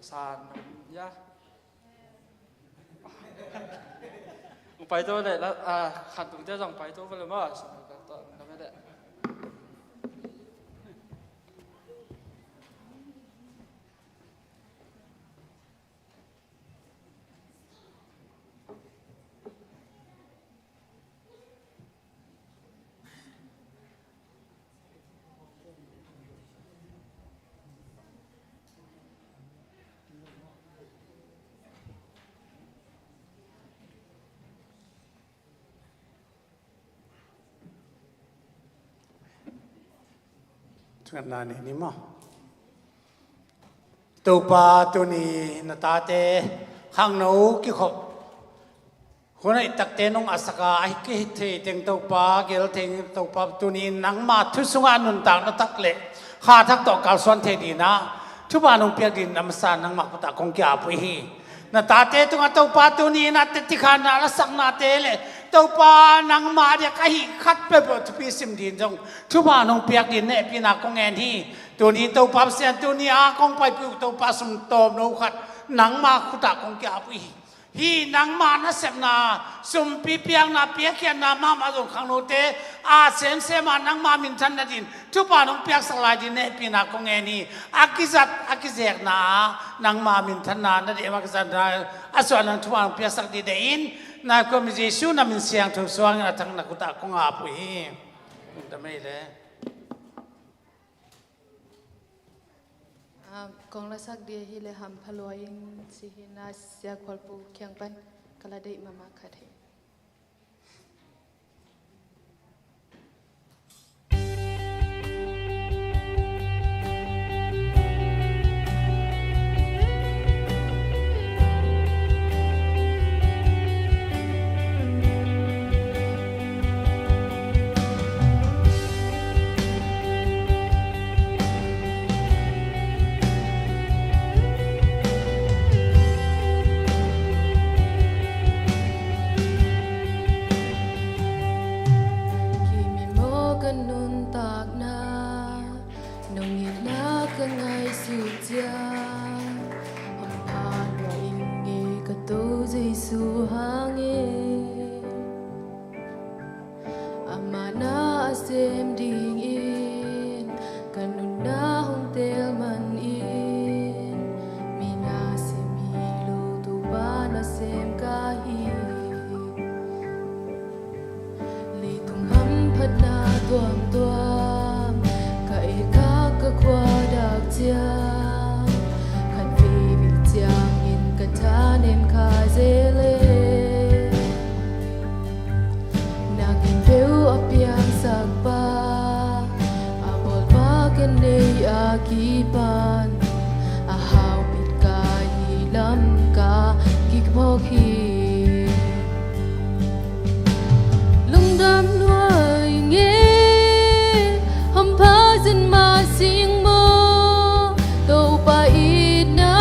San ya. Hong pai to le la, a, khan tung te zong pai to vele ma. Sa ka to na me de. Thungetna nei ni maw? Topa, tuni na tate khangno kikhop hun a i takte nong a saka a hi kithei teng Topa, gel teng Topa, tuni nangma thu sungah nuntak na tak le kha thak tawh kalsuan thei dinah thupha nong piak din a masa nangma khutah kong kiap uh hi. Na tate tungah Topa tuni na te tikhan na la saknate le Topa nangma diak ahi khat peuhpeuh thupi sim din zong thupha nong piak din nehpina kong ngen hi. Tuni Topa Pasian tuni a kong paipih uh Topa sum tawmno khat nangma khutah kong kiap uh hi. Hi nangma nasepna sumpi piakna piakkhiatna mahmah zong khangnote a semsem a nangma minthan nadin thupha nong piaksak lai din nehpina kong ngen hi. A kizat a kizekna ah nangma minthanna na deih mah kizatna a suah nang thupha nong piaksak dih deihin na khuami Jesu na min siangtho suangin a thang na khutah kong ap uh hi. Lungdam ei le. Ah, kong lasak dih hi le hampha lua in si hi na sia khualpu kiang pan ka la deih mahmah khat hi. Kimi maw ka nuntakna, nong itna ka ngaihsut ciang, hampha lua ing ei ka To Jesu hangin. Amah na a sem dingin ka nunna hong teel manin, mi na sem hi lo Topa na sem ka hi. Leitung hamphatna tuamtuam ka et khak ka khua dak ciang, khat veivei ciangin ka thanem kha zel e. Na khempeuh a piangsak pa, a bawl pa ka nei a kipan, a haupih ka hi lam ka kikphawk hi. Lungdam lua ing e, hampha zen mah sing maw, Topa itna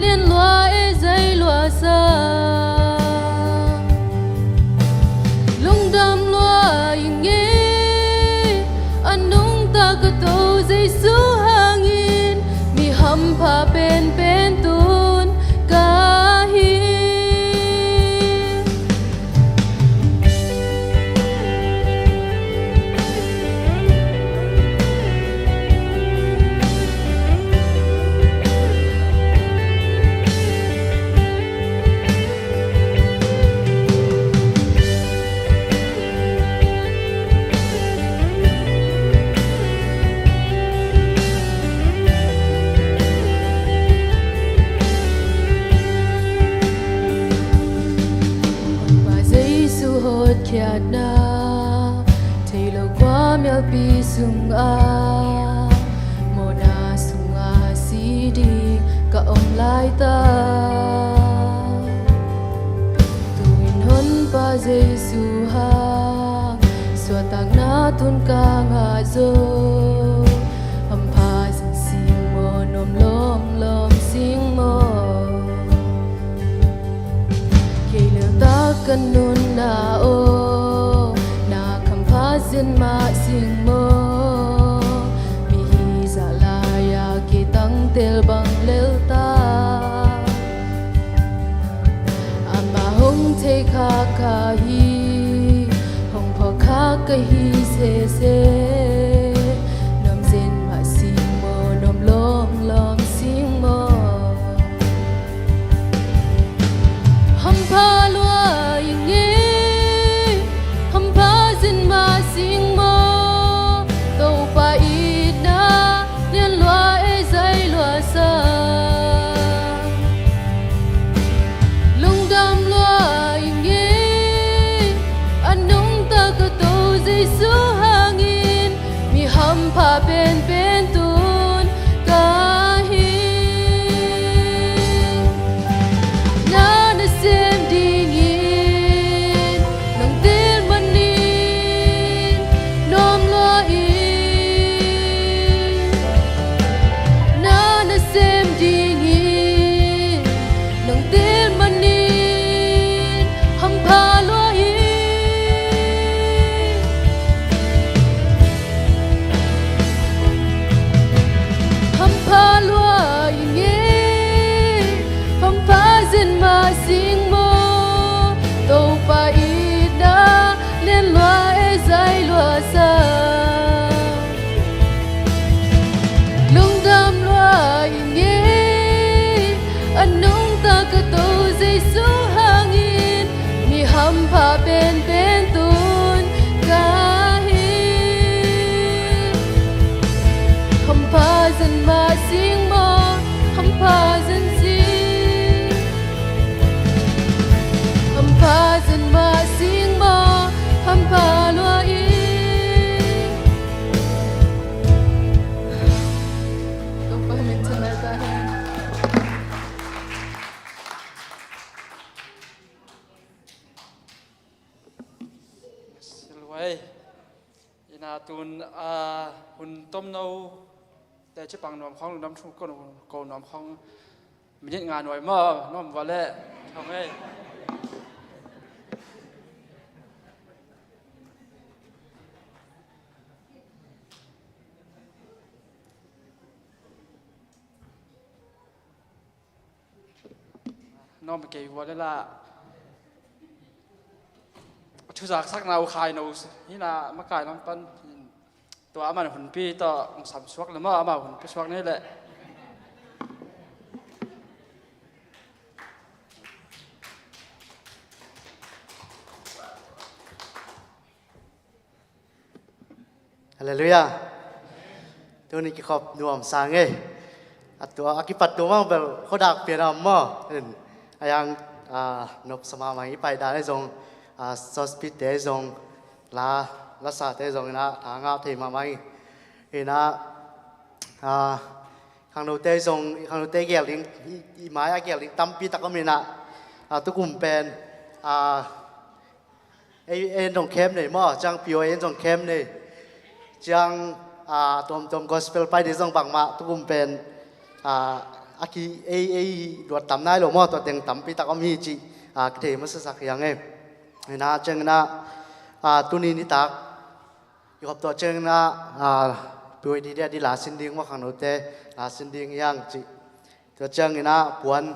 lian lua e zai lua sa. Lungdam lua ing e, a nungta ka To Jesu hangin, mi hampha penpen tun ka hi. Pa Jesu hotkhiatna, thei lo khuamialpi sungah, mawhna sungah si ding ka om laitak. Tu-in Honpa Jesu hang suahtakna tun ka ngah zo, hampha zen sing maw, nuam lawmlawm sing maw? Kei leltak ka nunna aw, na khampha zen mah sing maw? Mi hi zah lai-a kei tangtel bang leltak. Ka hi, hong phawk kha ka hi sese. Nuam zen mah sing maw, nuam lawmlawm sing maw? Hampha lua i ngei, hampha zen mah sing maw? Topa itna lian lua ei zai lua sa. Lungdam lua i ngei, a nungta ka To Jesu hangin, mi hampha penpen tun ka hi. Na nasem dingin nang tel manin nuam lua i, na nasem dingin nang tel manin hampha lua i. Hampha lua i ngei, hampha zen mah sing maw? Topa itna lian lua ei zai lua sa. Lungdam lua i ngei, a nungta ka To Jesu hangin, mi hampha penpen tun ka hi. Hampha zen mah sing maw, hampha zen sing. Hampha zen mah sing maw, hampha lua i. Topa min thang ta hen. Silvai. Ina tun, ah, hun tomno te cipang nuam khawng, lungdam thu ko, ko nuam khawng. Minute nga nuai maw, nuam vua leh. Khawng ei. Nuam kei vua leh la. Thuzak sakna uh khai no hi na, makai lam pan. Tua aman hunpi tawh hong sam suak leh maw, ama hunpi suak ni leh. Halleluiah. Tuni kikhop nuam sa ngei. A tua a kipat tua mang bel khuadak pian a om maw. A yang, ah, nop sa mahmah i pai dan zong, ah, sospite zong, la, lasate zong ina, tha ngah thei mahmah i. Ina, ah, khangnote zong, khangnote gel ding, i, i mai a gel ding tampi tak om ina, ah, tukum pen, ah, Ei, ei zong camp nei maw, ciang P O A zong camp nei. Ciang, ah, tuamtuam gospel pai ding zong bangmah, tukum pen, ah, a ki, ei, ei, luat tam nai lo maw, tua teng tampi tak om hi cih, ah, kithei masasak hi hang e. Ina, ciang ina, ah, tuni nitak, i khop tua ciang ina, ah, P O A ding, ding, ding la sin ding maw, khangnote, la sin ding hi hang cih. Tua ciang ina puan,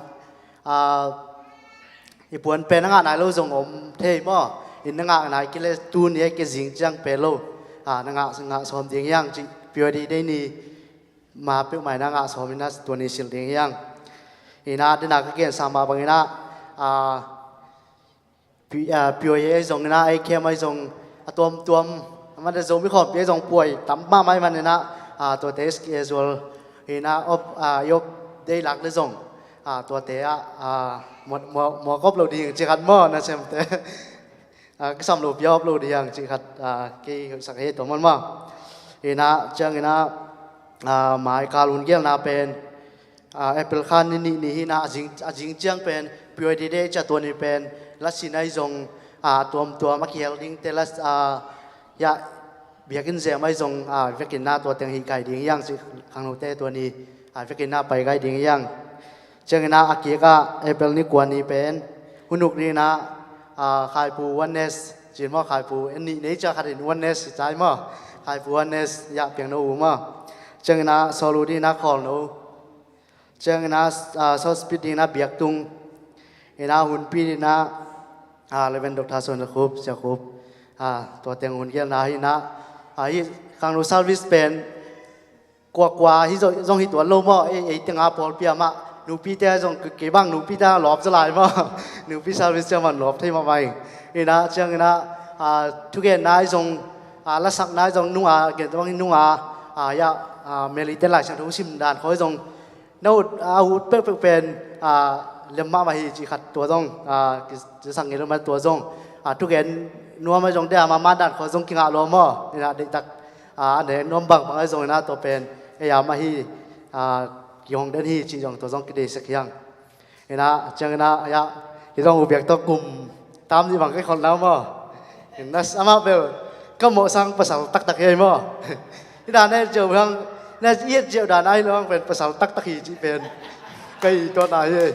ah, i puan pen na ngah nai lo zong om thei maw? In na ngah nai kei leh tuni a kei zing ciang pe lo. Ah, na ngah, ngah sawm ding hi hang cih P O A ding ni ma peuhmah ina ngah sawm ina tua ni silh ding hi hang. Ina dena ka gen sa mah bang ina, ah, P-, ah, P O A ahi zong ina, ei camp ahi zong a tuamtuam, a man a Zomi khawmpi ahi zong puai tam mahmah ahih man ina, ah, tuate schedule ina op, ah, i op day lak le zong, ah, tuate ah, ah, muak, muak, muak op lo ding cih khat maw, na semte. Ah, kisam lo pia op lo ding cih khat, ah, kei hoihsak hi tua man maw. Ina ciang ina, ah, mai kal hun gelna pen, ah, April kha ni nih ni hi ina, a zing, a zing ciang pen P Y D Day ci a, tua ni pen la sin ahi zong, ah, tuamtuam a kihel dingte la, ah, ya, biakinn zem ahi zong, ah, vekin na tua teng hih kai ding hi hang cih khangnote tua ni, ah, vekin na pai kai ding hi hang. Ciang ina a kik ah April ni kua ni pen hun uk ni ina, ah, Khaipu Oneness ci maw, Khaipu en nih nei ci a, khat in Oneness hi cai maw, Khaipu Oneness ya piang no uh maw. Ciang ina sawlu ding ina khawl no. Ciang ina, ah, sawspit ding ina biaktung. Ina hunpi ding ina, A, Reverend Doctor Suan Khup, Sia Khup, a, tua teng hun gelna hi na, a, hi khangno service pen kuakua hi zong, zong hi tuan lo maw, ei, ei tenga pawlpi ah mah, nupite zong kei, kei bang nupite lawp zaw lai maw, nupi service ciang man lawp thei mahmah ing. Hi na, ciang hi na, a, thugenna hi zong, a, lasakna hi zong nunga, gen bang hi nunga, a, ya, a, Melite Lai Siangtho sim dan khawng hi zong, na ut, a, ut pekpek pen, a, lem mahmah hi cih khat tua zong, a, ki, kisang ngei lo mah tua zong, a, thugen nuam ahi zong de a, ma mandan khawng zong kingah lo maw, hi na deihtak, a, a ne nuam bangbang ahi zong hi na tua pen, ei a mah hi, a, kihong den hi cih zong tua zong kideihsak hi hang. Hi na, ciang hi na, ya, hi zong u biak tawh kum tam nih bang ka kholh na maw. Hi na, amah bel, ka mawh sang pasal taktak hi maw. Hi dan na et ziau hang, na et ziau dan ahi lo hang pen pasal taktak hi cih pen. Ka hi tuan na hi.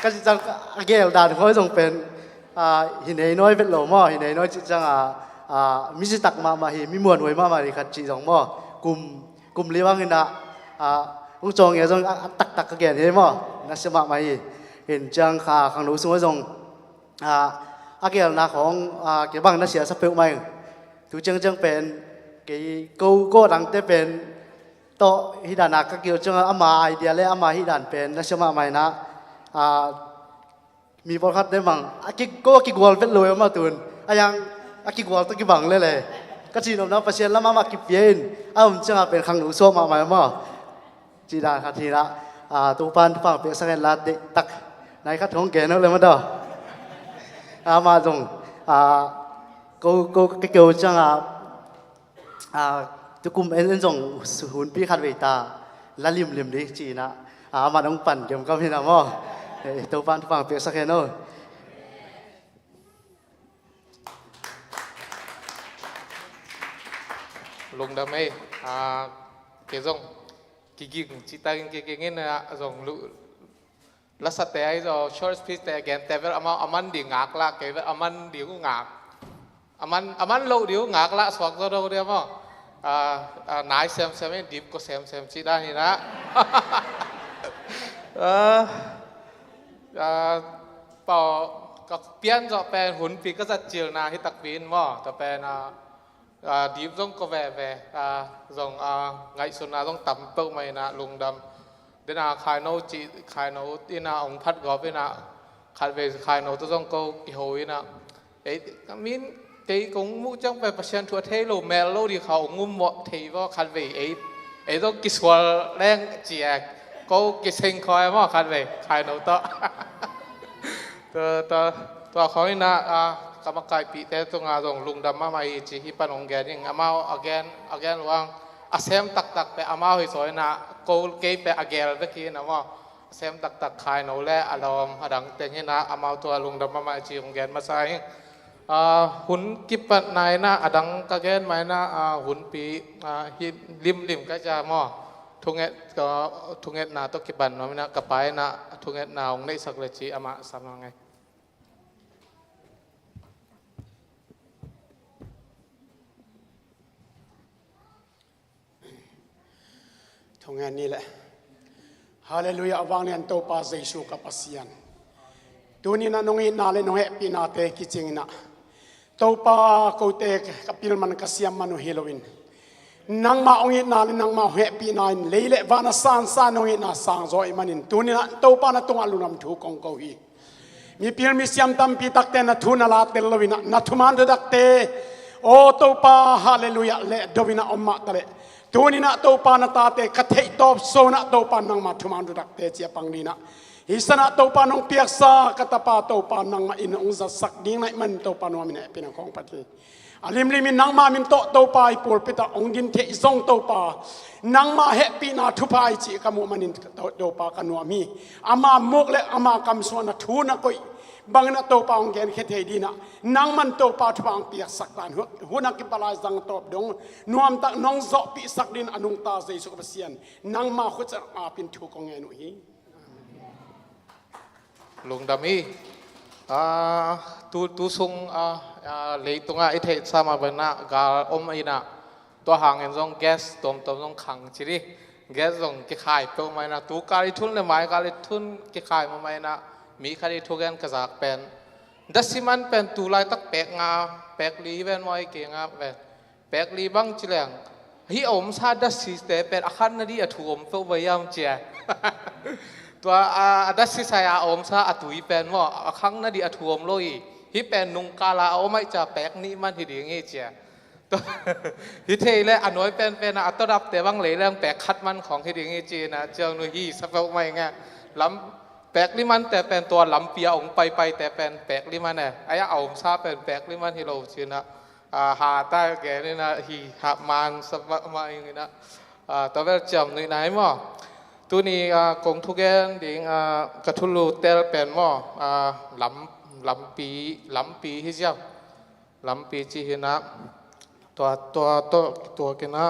Ka cih ciang a gel dan khawng zong pen, a, hi nei nawi vet lo maw, hi nei nawi cih ciang a, a, mi citak mahmah hi, mi muanhuai mahmah hi khat cih zong maw. Kum, kum li bang hi na, a, hong cawng e zong a, a taktak ka gen hi maw. Na sia mahmah hi. Hi ciang kha khangno sung zong, a, a gelna khawng, a, kei bang na sia sa peuhmah ing. Tu ciangciang pen, kei ko, ko dangte pen, tawh hi dan a ka kio ciang a, ama idea le ama hi dan pen, na sia mahmah hi na, a, mi pawlkhat te bang, a ki, ko a kigual vet lo e maw tun. A yang, a kigual tawh kibang lele. Ka cih nopna Pasian lam ah mah kipia in, a om ciang a pen khangno suak mahmah e maw. Cih dan khat hi na, a, Topa'n thupha piaksak hen la deihtak. Nai khat hong gen lo le maw daw. Amah zong, a, ko, ko, ka kio ciang a, a, tukum en, en zong hunpi khat vei ta, la limlim ding ci hi na, a, amah hong pan gemkam hi na maw. Eh, Topa'n thupha piaksak hen aw. Lungdam ei, a, kei zong kiging, citakin kiging in a zong lu, lasate ahi zaw, short speech te gente bel amau aman ding ngak lah, kei bel aman ding uh ngak. Aman, aman loh ding uh ngak lah, suak zaw do ding amau. A, a, nai semsem in, dip ko semsem cih dan hi na. A, a, pau, ka pian zawh pen hunpi ka zat cilna hi takpi in maw, tua pen, a, a, dip zong ko veve, a, zong, a, ngaihsutna zong tam peuhmah hi na, lungdam. Dena khaino cih, khaino ina ong phat gawp ina, khatvei khaino tawh zong ko kiho ina. Ei, min, kei kong muh ciang pen Pasian thu a thei lo, mel lo ding kha ong um mawh thei vaw khatvei ei. Ei zong kisual leng ci e, ko kiseng khawng e maw khatvei, khaino tawh. Tua, tua, tua khawng ina, a, ka makaihpihte tungah zong lungdam mahmah hi ci hi pan ong gen ing, amau a gen, a gen luang, a sem taktak pen amau hi zaw ina, ko kei pen a gel bek hi ina maw. A sem taktak khaino le a lawm a dang teng ina, amau tua lungdam mahmah hi ci ong gen masa ing. A, hun kipatna ina, a dang ka gen mah ina, a, hunpi, a, hi limlim ka ci a maw. Thunget, ka, thungetna tawh kipan nuam ina, ka pa ina, thungetna ong neihsak le ci amah sam ngai. Thungen ni le. Halleluiah, a vanglian Topa Jesu ka Pasian. Tuni-in ah nong itna le nong hehpihnate kicingin ah, Topa, kote ka pilman ka siamman uh hi loin, nangmah hong itna le nangmah hong hehpihna in lei le van a sansan hong itna sangzaw ahih manin, tuni-in ah Topa na tungah lungdam thu kong ko hi. Mipil misiam tampi takte na thu na la tel loin ah, na thuman dodakte, aw Topa, halleluiah, lehdo in ah om mah taleh, tuni-in ah Topa na tate ka theihtawp zo in ah Topa nangmah thuman dodakte ci-a pang ding in ah, hi san ah Topa nong piaksa ka tapa Topa nangmah in hong zatsak ding na hih manin Topa nuam in hehpihna kong phat hi. A limlim in nangmah min tawh Topa i pulpit ah hong din theih zong Topa, nangmah hehpihna thupha hi cih ka muh manin To-, Topa ka nuam hi. Ama muk le ama kam sungah na thu na koih bangin ah Topa hong genkhia thei ding in ah, nangman Topa thupha hong piaksak ta in, hu-, hun a kipat lai zang tawp dong nuamtak nong zawhpihsak dingin a nungta Jesu ka Pasian, nangmah khut ciang apin thu kong ngen uh hi. Lungdam hi. Ah, tu, tu sung, ah, ah, leitungah i theihsa mah bangin ah gal om in ah, tua hangin zong gas tuamtuam zong khang ci dih. Gas zong kikhai peuhmah in ah, tu kal i thun le mai kal i thun kikhai mahmah in ah, mi khat i thugen ka zak pen, Datsi man pen tu laitak pek nga, pek li hi ven maw, ei kei nga ven. Pek li bang ci leng, hih a omsa datsite pen a khan nading a thu om peuh vai hiam cia. Tua a, a datsi sai a omsa a tui pen maw, a khang nading a thu om lo hi. Hih pen nungkala a om ahih cia pek nih man hi ding hi cia. Hih thei le a nuai penpen a tawdapte bang lei leng pek khat man khawng hi ding hi ci-in a ciang nu hi sa peuh mai nge. Lam, pek li mante pen tua lampi a ong paipaite pen pek li man e. Ai a omsa pen pek li man hi lo ci-in a, a, ha ta gen in a hi ha man sa peuh mai in a, a, tua bel ciam nuih nai maw. Tuni, a, kong thugen ding, a, ka thulu tel pen maw, a, lam, lampi, lampi hi ziau. Lampi ci hi na, tua, tua, tua, tua kina.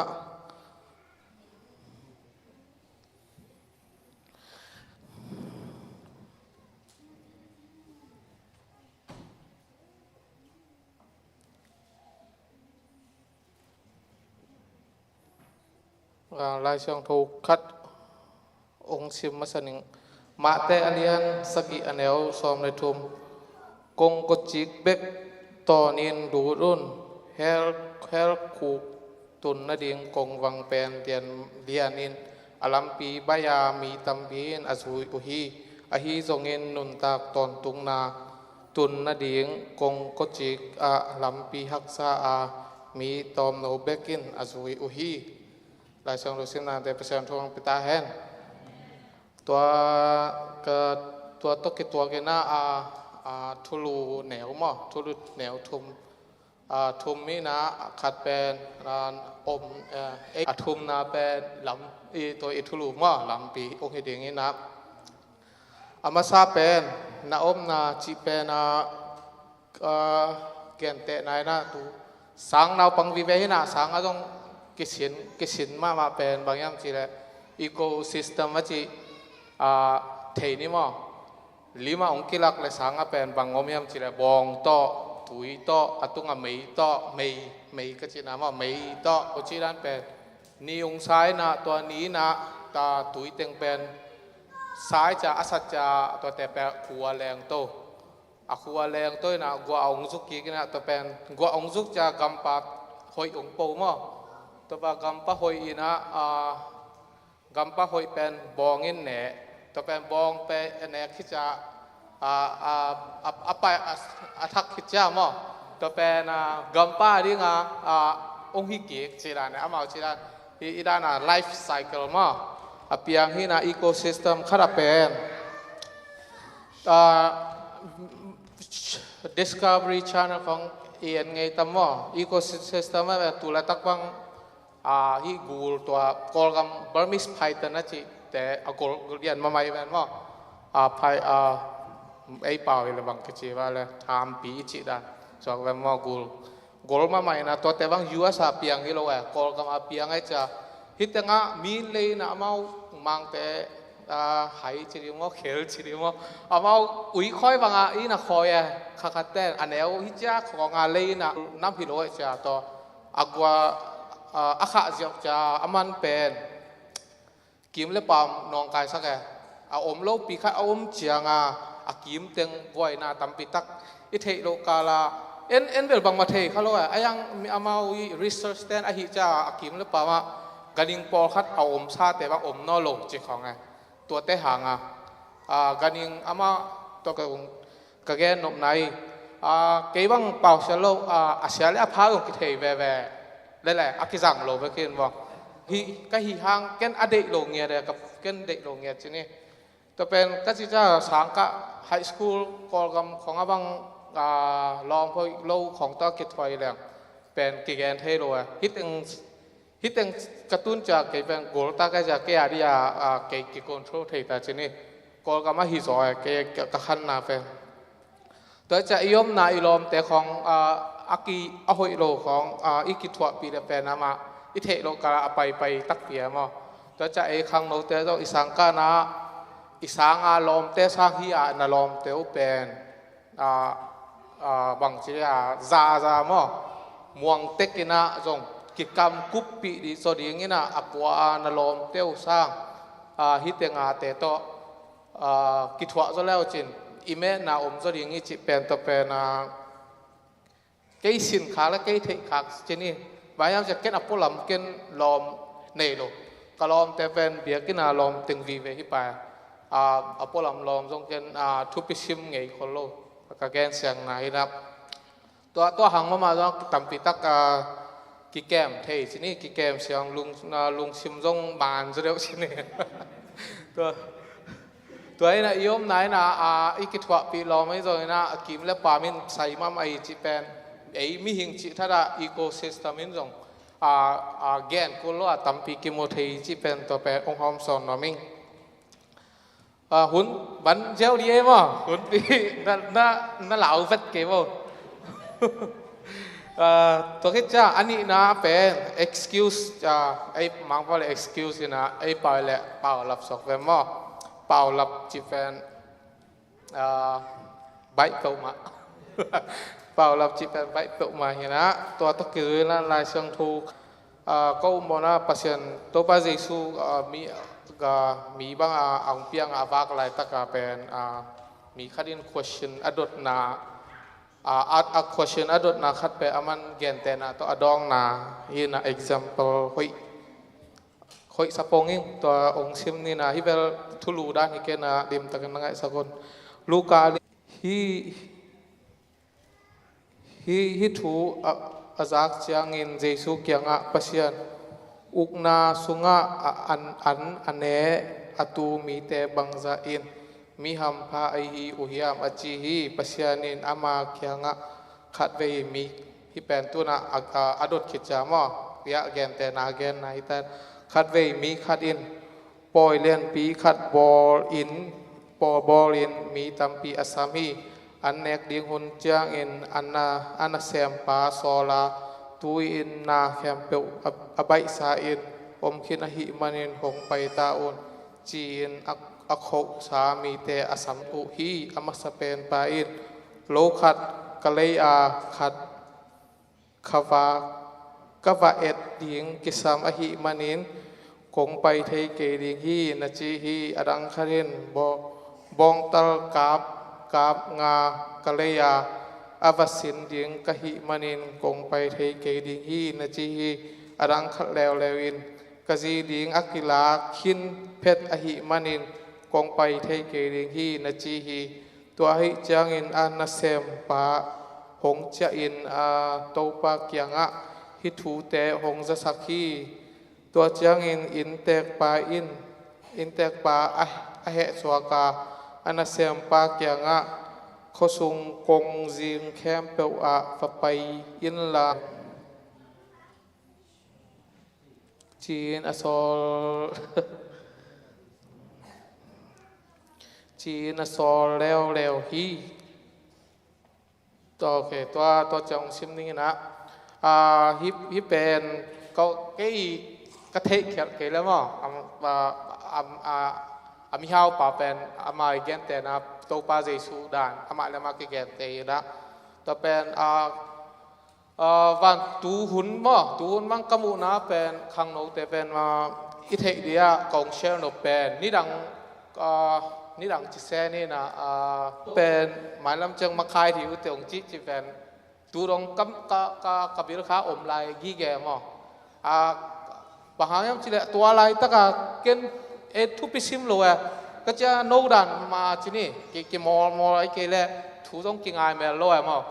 A, Lai Siangtho khat ong sim masa ning. Mate a lian sagih a neu sawm le thum. Kong kawcik bek tawnin lut un, hel, hel khuk tun nading kongvang pen lian, lianin a lampi baih a mi tampi in a zui uh hi. Ahi zongin nuntak tawntungna tun nading kong kawcik ah lampi haksa a mi tawmno bekin a zui uh hi. Lai Siangtho simnate Pasian thu hong pia ta hen. Tua, ka, tua tawh kituak in a, a, a, thulu neu maw, thulu neu thum, a, thum hi na, khat pen, a, om, a, ei, a thumna pen lam, i, tua i thulu maw, lampi ong hi ding hi na. A masa pen, na omna cih pen a, a, gentehna in a tu sang naupang vive hi na, sang a zong kisin, kisin mahmah pen bang hiam cih leh ecosystem a cih, a, thei ni maw. Lim a ong kilak le sang a pen bang om hiam cih leh bawng tawh, tui tawh, a tung a mei tawh, mei, mei ka cihna maw, mei tawh, tua cih dan pen ni ong sa in a, tua ni in a, ta tui teng pen sa ahih cia, a sat cia, tuate pen khua lengto. A khua lengto in a guah a ong zuk kik in a, tua pen guah ong zuk cia gampa hoih ong po maw. Tua pa gampa hoih in a, a, gampa hoih pen bawng in ne. Tua pen bawng pen a nek khit cia, a, a, a, a pai, a, a thak khit cia maw. Tua pen, a, gampa ding a, a, ong hi kik ci dan ne, amau ci dan. I, i dan a life cycle maw. A piang hi na ecosystem khat a pen. A, Discovery Channel khong i en ngei tam maw. Ecosystem a tu laitak bang, a, hih gul tua Kawlgam Burmese python a cihte a gol, gol lian mahmah hi ven maw. A, py-, a, ei pau hi le bang kici va le thampi i cih dan. Suak ven maw gul. Gol mahmah in a tuate bang U S a piang hi lo e, Kawlgam a piang ahih cia. Hih tengah mi lei in a amau mangte, a, hai ci ding maw, khel ci ding maw. Amau ui khawi bang a inn a khawi e, kha khat ten a neu hi cia khawng a lei in a nam hi lo ahih cia tawh. A gua, a, a khah ziau cia a man pen kim le pam nawngkaisak e. A om lopi khat a om ciang a, a kim teng buaina tampi tak i theih loh kal a, en, en bel bangmah thei kha lo e. A yang mi amau i research ten ahih cia a kim le pam ah ganhing pawlkhat a omsate bang om nawn lo ci khawng e. Tuate hang a, a, ganhing amah tawh ka ung ka gen nopna hi, a, kei bang pau sia lo, a, a sia le a pha zong kithei veve. Lele, a kizang lo bek in maw. Hih, ka hih hang, ken a deih lo ngiat e, ka, ken deih lo ngiat ci ni. Tua pen, ka ci cia sangkah high school, Kawlgam khong a bang, a, lawm hoih lo khong tawh kithuai leng. Pen kigen thei lo e. Hih teng Hih teng ka tun cia kei pen gol ta ka cia kei a dia, a, kei ki control thei ta ci ni. Kawlgam ahi zaw e, kei ka, ka khanna pen. Tua cia i omna i lawmte khong, a, a ki, a hoih lo khong, a, i kithuahpih le pen amah i theih loh kal a paipai takpi e maw. Tua cia ei khangnote zong i sangkahna, i sanga lawmte sang hi a na lawmte uh pen. A, a, bangci a, za, za maw. Muang tek in a zong kikam kuppih dih zaw ding in a, a pua a na lawmte uh sang, a, hih teng a te tawh, a, kithuah zaw leu cin, i metna om zaw ding i cih pen tua pen a, kei sin khak le kei theih khak ci ni. Bang hiam cih leh ken a pualam ken lawm nei lo. Ka lawmte pen biakinn a lawm teng vive hi pah a, a pualam lawm zong ken a, thupi sim ngei khol lo. Ka gen siangna hi na. Tua, tua hang mahmah zong tampi tak a, kikem thei ci ni, kikem siang lung, a, lungsim zong man zaw deuh ci ni. Tua, tua in a i omna in a, a, i kithuahpih lawm ahi zong in a, a kim le pam in sai mahmah i cih pen, ei mihing cih thadah ecosystem in zong a, a, gen kul lo a tampi kimu thei i cih pen tua pen ong hawmsawn nuam ing. A, hun van ziau di ei maw, hun pi na, na, na lau vet kei maw. A, tua khit ciang a nihna pen excuse, a, ei Mangpau le excuse in a, ei Pau le paulap suak ve maw. Paulap cih pen, a, baih peuhmah. Paulap cih pen baih peuhmah hi na, tua tawh kizui in a Lai Siangtho, a, ka um mawhna Pasian Topa Jesu, a, mi, a, mi bang a, a hong piang a, a vak laitak a pen, a, mi khat in question a dotna, a, a, a question a dotna khat pen a man gentehna tawh a dawngna hi na, example hoih, hoih sa pong ing. Tua ong sim ni na, hih bel thulu dan hi kei na, limtakin na ngaihsak un. Luka, hih, hih, hih thu a, a zak ciangin Jesu kiangah, Pasian, ukna sungah a, an, an a ne a tu mite bangzah in mi hampha ahi uh hiam, a ci hi. Pasian in ama kiangah khatvei mi, hih pen tu in a, a, a dot khit ciang maw, biak gentehna genna hi ta. Khatvei mi khat in pawi lianpi khat bawl in, pawl bawl in mi tampi a sam hi. An nek ding hun ciangin a na, a nasempa sawl a, tu-in na khempeuh a, a baihsa in om khin ahih manin hong pai ta un, ci-in a, a khohsa mite a sam uh hi. A masa penpa in, lo khat ka lei a, khat ka va, ka va et ding kisam ahih manin kong pai thei kei ding hi, na ci hi. A dang khat in, baw, bawngtal kap, kap nga ka lei a, a va sin ding ka hih manin kong pai thei kei ding hi, na ci hi. A dang khat leuleu in, ka zi ding a kilak khin phet ahih manin kong pai thei kei ding hi, na ci hi. Tua ahih ciangin a nasempa hong ciahin a topa kiangah hih thute hong zasak hi. Tua ciangin inntekpa in, inntekpa a, a hehsuak a, a nasempa kiangah, khuasung kongzing khempeuh ah va pai inla, ci-in a sawl, ci-in a sawl leuleu hi. Tua, ok, tua, tua ciang hong sim ning in ah, ah, hih, hih pen ka, kei ka theihkhialh kei le maw, a, a, a, a, a mihaupa pen ama i gentehna Topa Jesu dan amah le amah kigente in ah, tua pen, ah, Aa, van tuhun maw, tuhun bang ka muhna pen khangnote pen, aa, i theih dia kong share nop pen nidang, aa, nidang ci se ni na, aa, pen mailam ciang makai dih uh teh ong cih cih pen tu dong ka, ka, ka, ka bil kha om lai gige maw. Aa, Bang hang hiam cih leh tua laitaka ken e thupi sim lo e. Ka cia no dan mah ci ni, ki, kimawlmawl ai kei leh thu zong kingai mel lo e maw.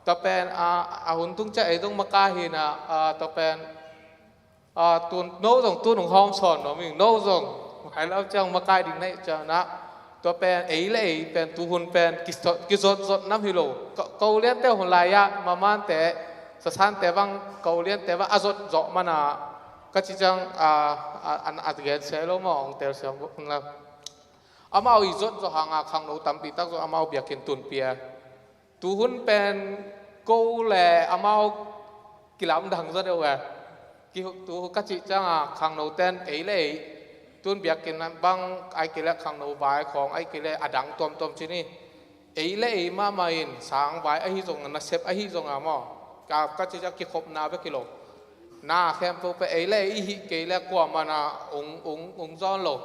Tua pen, a, a hun tung ciah ei zong maka hi na, a, tua pen, a, tun, no zong tun hong hawm sawn nuam ing, no zong mailam ciang makai ding na hih ciangin ah, tua pen ei le ei pen tuhun pen kizot, kizot zot nam hi lo. Ko, ko liante hun lai-ah mamante, sasante bang, ko liante bang a zot zawh mana, ka ci ciang, a, a, a, a gen se lo maw, hong tel siam ko na. Amau i zot zawh hanga khangno tampi tak zong amau biakinn tun pia. Tuhun pen ko le amau kilamdang zaw deuh e. Ki, tu ka cih cianga khangno ten ei le ei, tun biakinn bang ai kei le khangno vai khawng ai kei le a dang tuamtuam ci ni. Ei le ei mahmah in sang vai ahi zong, nasep ahi zong a maw, ka, ka cih ciang kikhopna bek hi lo. Na khempeuh pen ei le ei i hih kei le kuamah na ong, ong, ong zawn lo.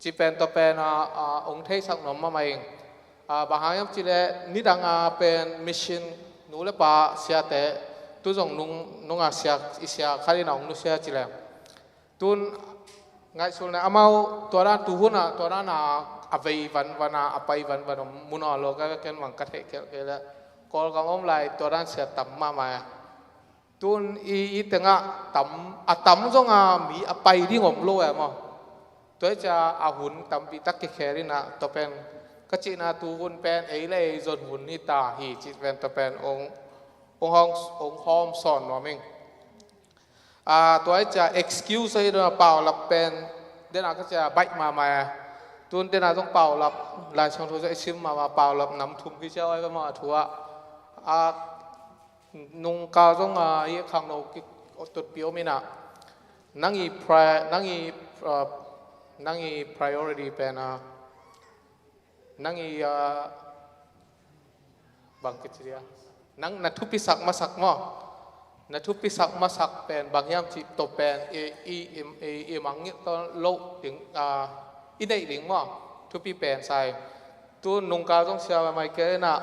Ci pen tua pen a, a, ong theisak nuam mahmah ing. Ah, bang hang hiam cih leh nidang a pen mission nu le pa siate tu zong nung, nunga sia, i sia khat in a hong nusia ci leng. Tun ngaihsun leh amau tua dan tu hun ah tua dan a, a vei vanvan a, a pai vanvan om mu nawn lo ka ve, ken bang ka theih kei leh Kawlgam om lai tua dan sia tam mahmah e. Tun i, i tengah tam, a tam zong a mi a pai ding om lo e maw. Tua hi ciang a hun tampi tak kikhel in a, tua pen ka cihna tu hun pen ei le ei zon hun hi ta hi cih pen tua pen ong, ong hawm, ong hawm sawn nuam ing. Ah, tua hi ciang excuse ahi dong a, paulap pen dena ka ciang baih mahmah e. Tun dena zong paulap, Lai Siangtho zong i sim mahmah, paulap nam thum hi ciang ahi ve maw a thu ah. Ah, nungkal zong a, i khangno ki tutpi om in a, nang i pri-, nang i, ah, nang i priority pen a, nang i, ah, bang kici dia, nang na thupisak masak maw. Na thupisak masak pen bang hiam cih tua pen i, i, i, i, i mangngilh tawn loh ding, ah, i neih ding maw. Thupi pen sai. Tu nungkal zong sia mahmah kei in a,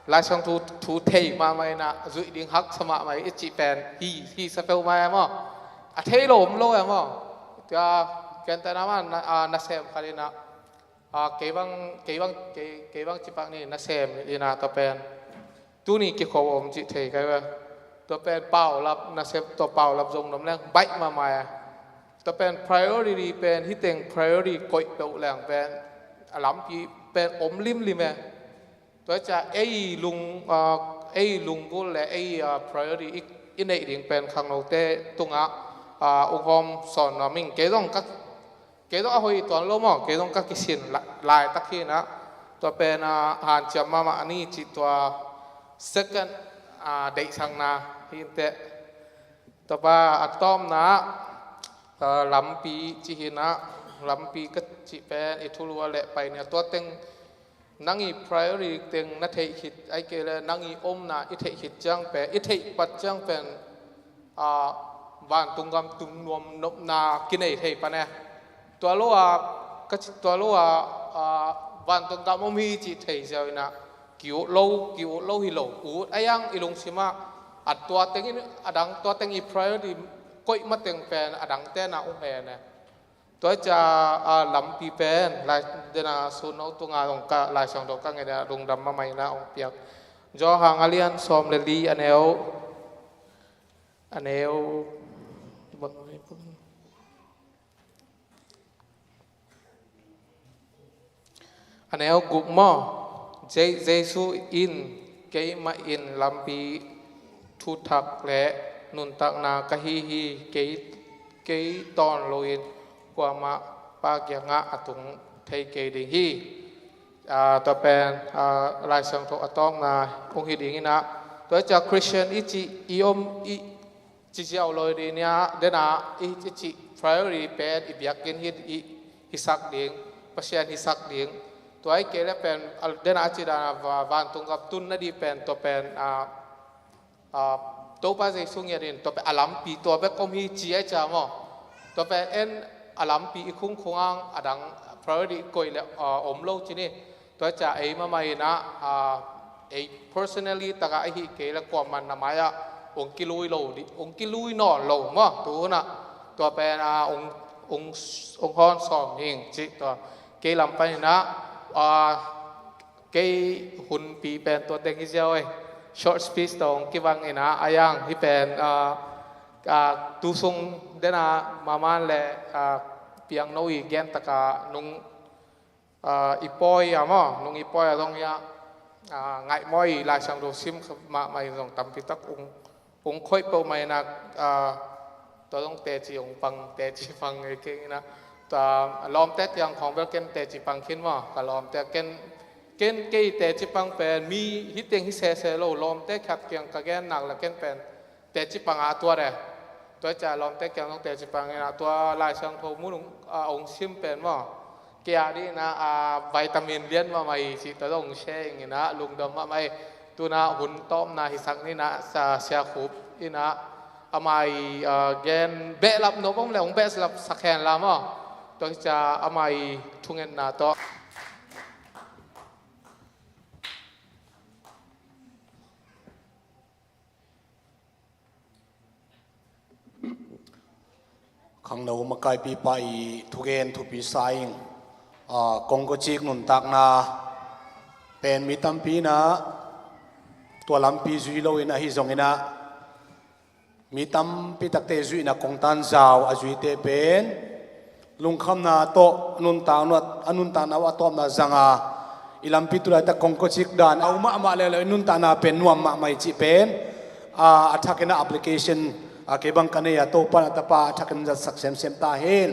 Lai Siangtho thu thei mahmah in a, zuih ding haksa mahmah i cih pen hi, hi sa peuhmah e maw. A thei lo om lo e maw. Tua gentehna mah na, ah, nasem khat in a, ah, kei bang, kei bang, kei, kei bang cipak ni nasem in a tua pen tuni kikhop om cih thei ka hi ve. Tua pen paulap, nasem tua paulap zong nuam leng baih mahmah e. Tua pen priority pen, hih teng priority koih peuh leng pen a lampi pen om limlim e. Tua hi ciang ei lung, ah, ei lunggulh le ei, ah, priority i, i neih ding pen khangnote tungah, ah, ong hawm sawn nuam ing. Kei zong ka, kei zong a hoih tuan lo maw, kei zong ka kisin la-, laitak hi in a. Tua pen, ah, hanciam mahmah ni cih tua second, ah, deihsakna hi inteh. Tua pa a tawpna, ah, lampi cih hi in a, lampi ka cih pen i thulu a leh pai ni a, tua teng nang i priority teng na theih khit, ahih kei leh nang i omna i theih khit ciang pen, i theih pat ciang pen, ah, vantung gam tung nuam nopna kinei thei pan e. Tua lo a, ka ci, tua lo a, ah, vantung gam om hi cih thei ziau in a, ki-ut lo, ki-ut lo hi lo, ut a, i lungsim ah, a tua teng in, a dang tua teng i priority koih mateng pen a dangte na um hen e. Tua hi ciang, ah, lampi pen, lai, dena sun no tunga zong ka, Lai Siangtho ka ngen a lungdam mahmah in a ong piak. Johan a lian sawm le li a neu, a neu, a neu guk maw. Je-, Jesu in, "Keimah in lampi, thuthak le nuntakna ka hi hi, kei, kei tawn loin kuamah Pa kiangah a tung thei kei ding hi." Ah, tua pen, ah, Lai Siangtho a tawpna ong hi ding in a. Tua hi ciang Christian i cih, i om, i ci ziau lo ding nia, dena i, i cih priority pen i biakinn hi, i, hisak ding, Pasian hisak ding. Tua ahih kei leh pen, al-, dena a cih dan a va-, vantung gam tun nading pen, tua pen, ah, ah, Topa Jesu ngiat in, tua pen a lampi, tua bek om hi ci ahih ciang maw. Tua pen en a lampi i khungkhung ang a dang priority koih leh, ah, om lo ci ni. Tua hi ciang ei mahmah in a, ah, ei personally takah ahih kei leh kuamah na mai-ah ong kilui lo ding, ong kilui nawn lo maw, tu hun ah. Tua pen, ah, ong, ong, ong hawm sawn ning cih tua. Kei lam pan in a, ah, kei hunpi pen tua teng hi ziau e. Short speech tawh ong kibang in a, a yang hih pen, ah, ah, tu sung dena maman le, ah, piangno i gen taka nung, ah, i pawi a maw, nung i pawi a zong hi a, ah, ngaihmawi Lai Siangtho sim mahmah in zong tampi tak ung, ung khoih peuhmah in a, ah, tua zong teci ung pang, teci pang ei keng in a, tua lawmte kiang khawng bel ken teci pang khin maw, ka lawmte ken, ken kei teci pang pen, mi hi teng hi sese lo, lawmte khat kiang ka gen nak leh ken pen, teci pang a tuat e. Tua hi ciang lawmte kiang zong teci pang in a, tua Lai Siangtho mun ung, ah, ong sim pen maw. Kei a ding in a, ah, vitamin lian mahmah hi cih tua zong ong share ing in a, lungdam mahmah hi. Tu in a hun tawpna hisak ni in a, sa-, Sia Khup in a, ama i, ah, gen behlap nop om leh ong behlap sak hen la maw. Tua hi ciang ama i thungetna tawh. Khangno makaipipa i thugen thupi sa ing. Aa, kongkocik nuntakna pen mi tampi inah tua lampi zui loin ahi zonginah mi tampi takte zuihna kongtan zau a zuite pen lungkhamna tawh a nuntakna, a nuntakna uh a tawpna zanga i lampi tulaitak kongkocik dan a um mahmah leuleu i nuntakna pen nuam mahmah i cih pen a, a thakin a application a, kei bang ka nei a, Topa na tapa a thakin zatsak semsem ta hen.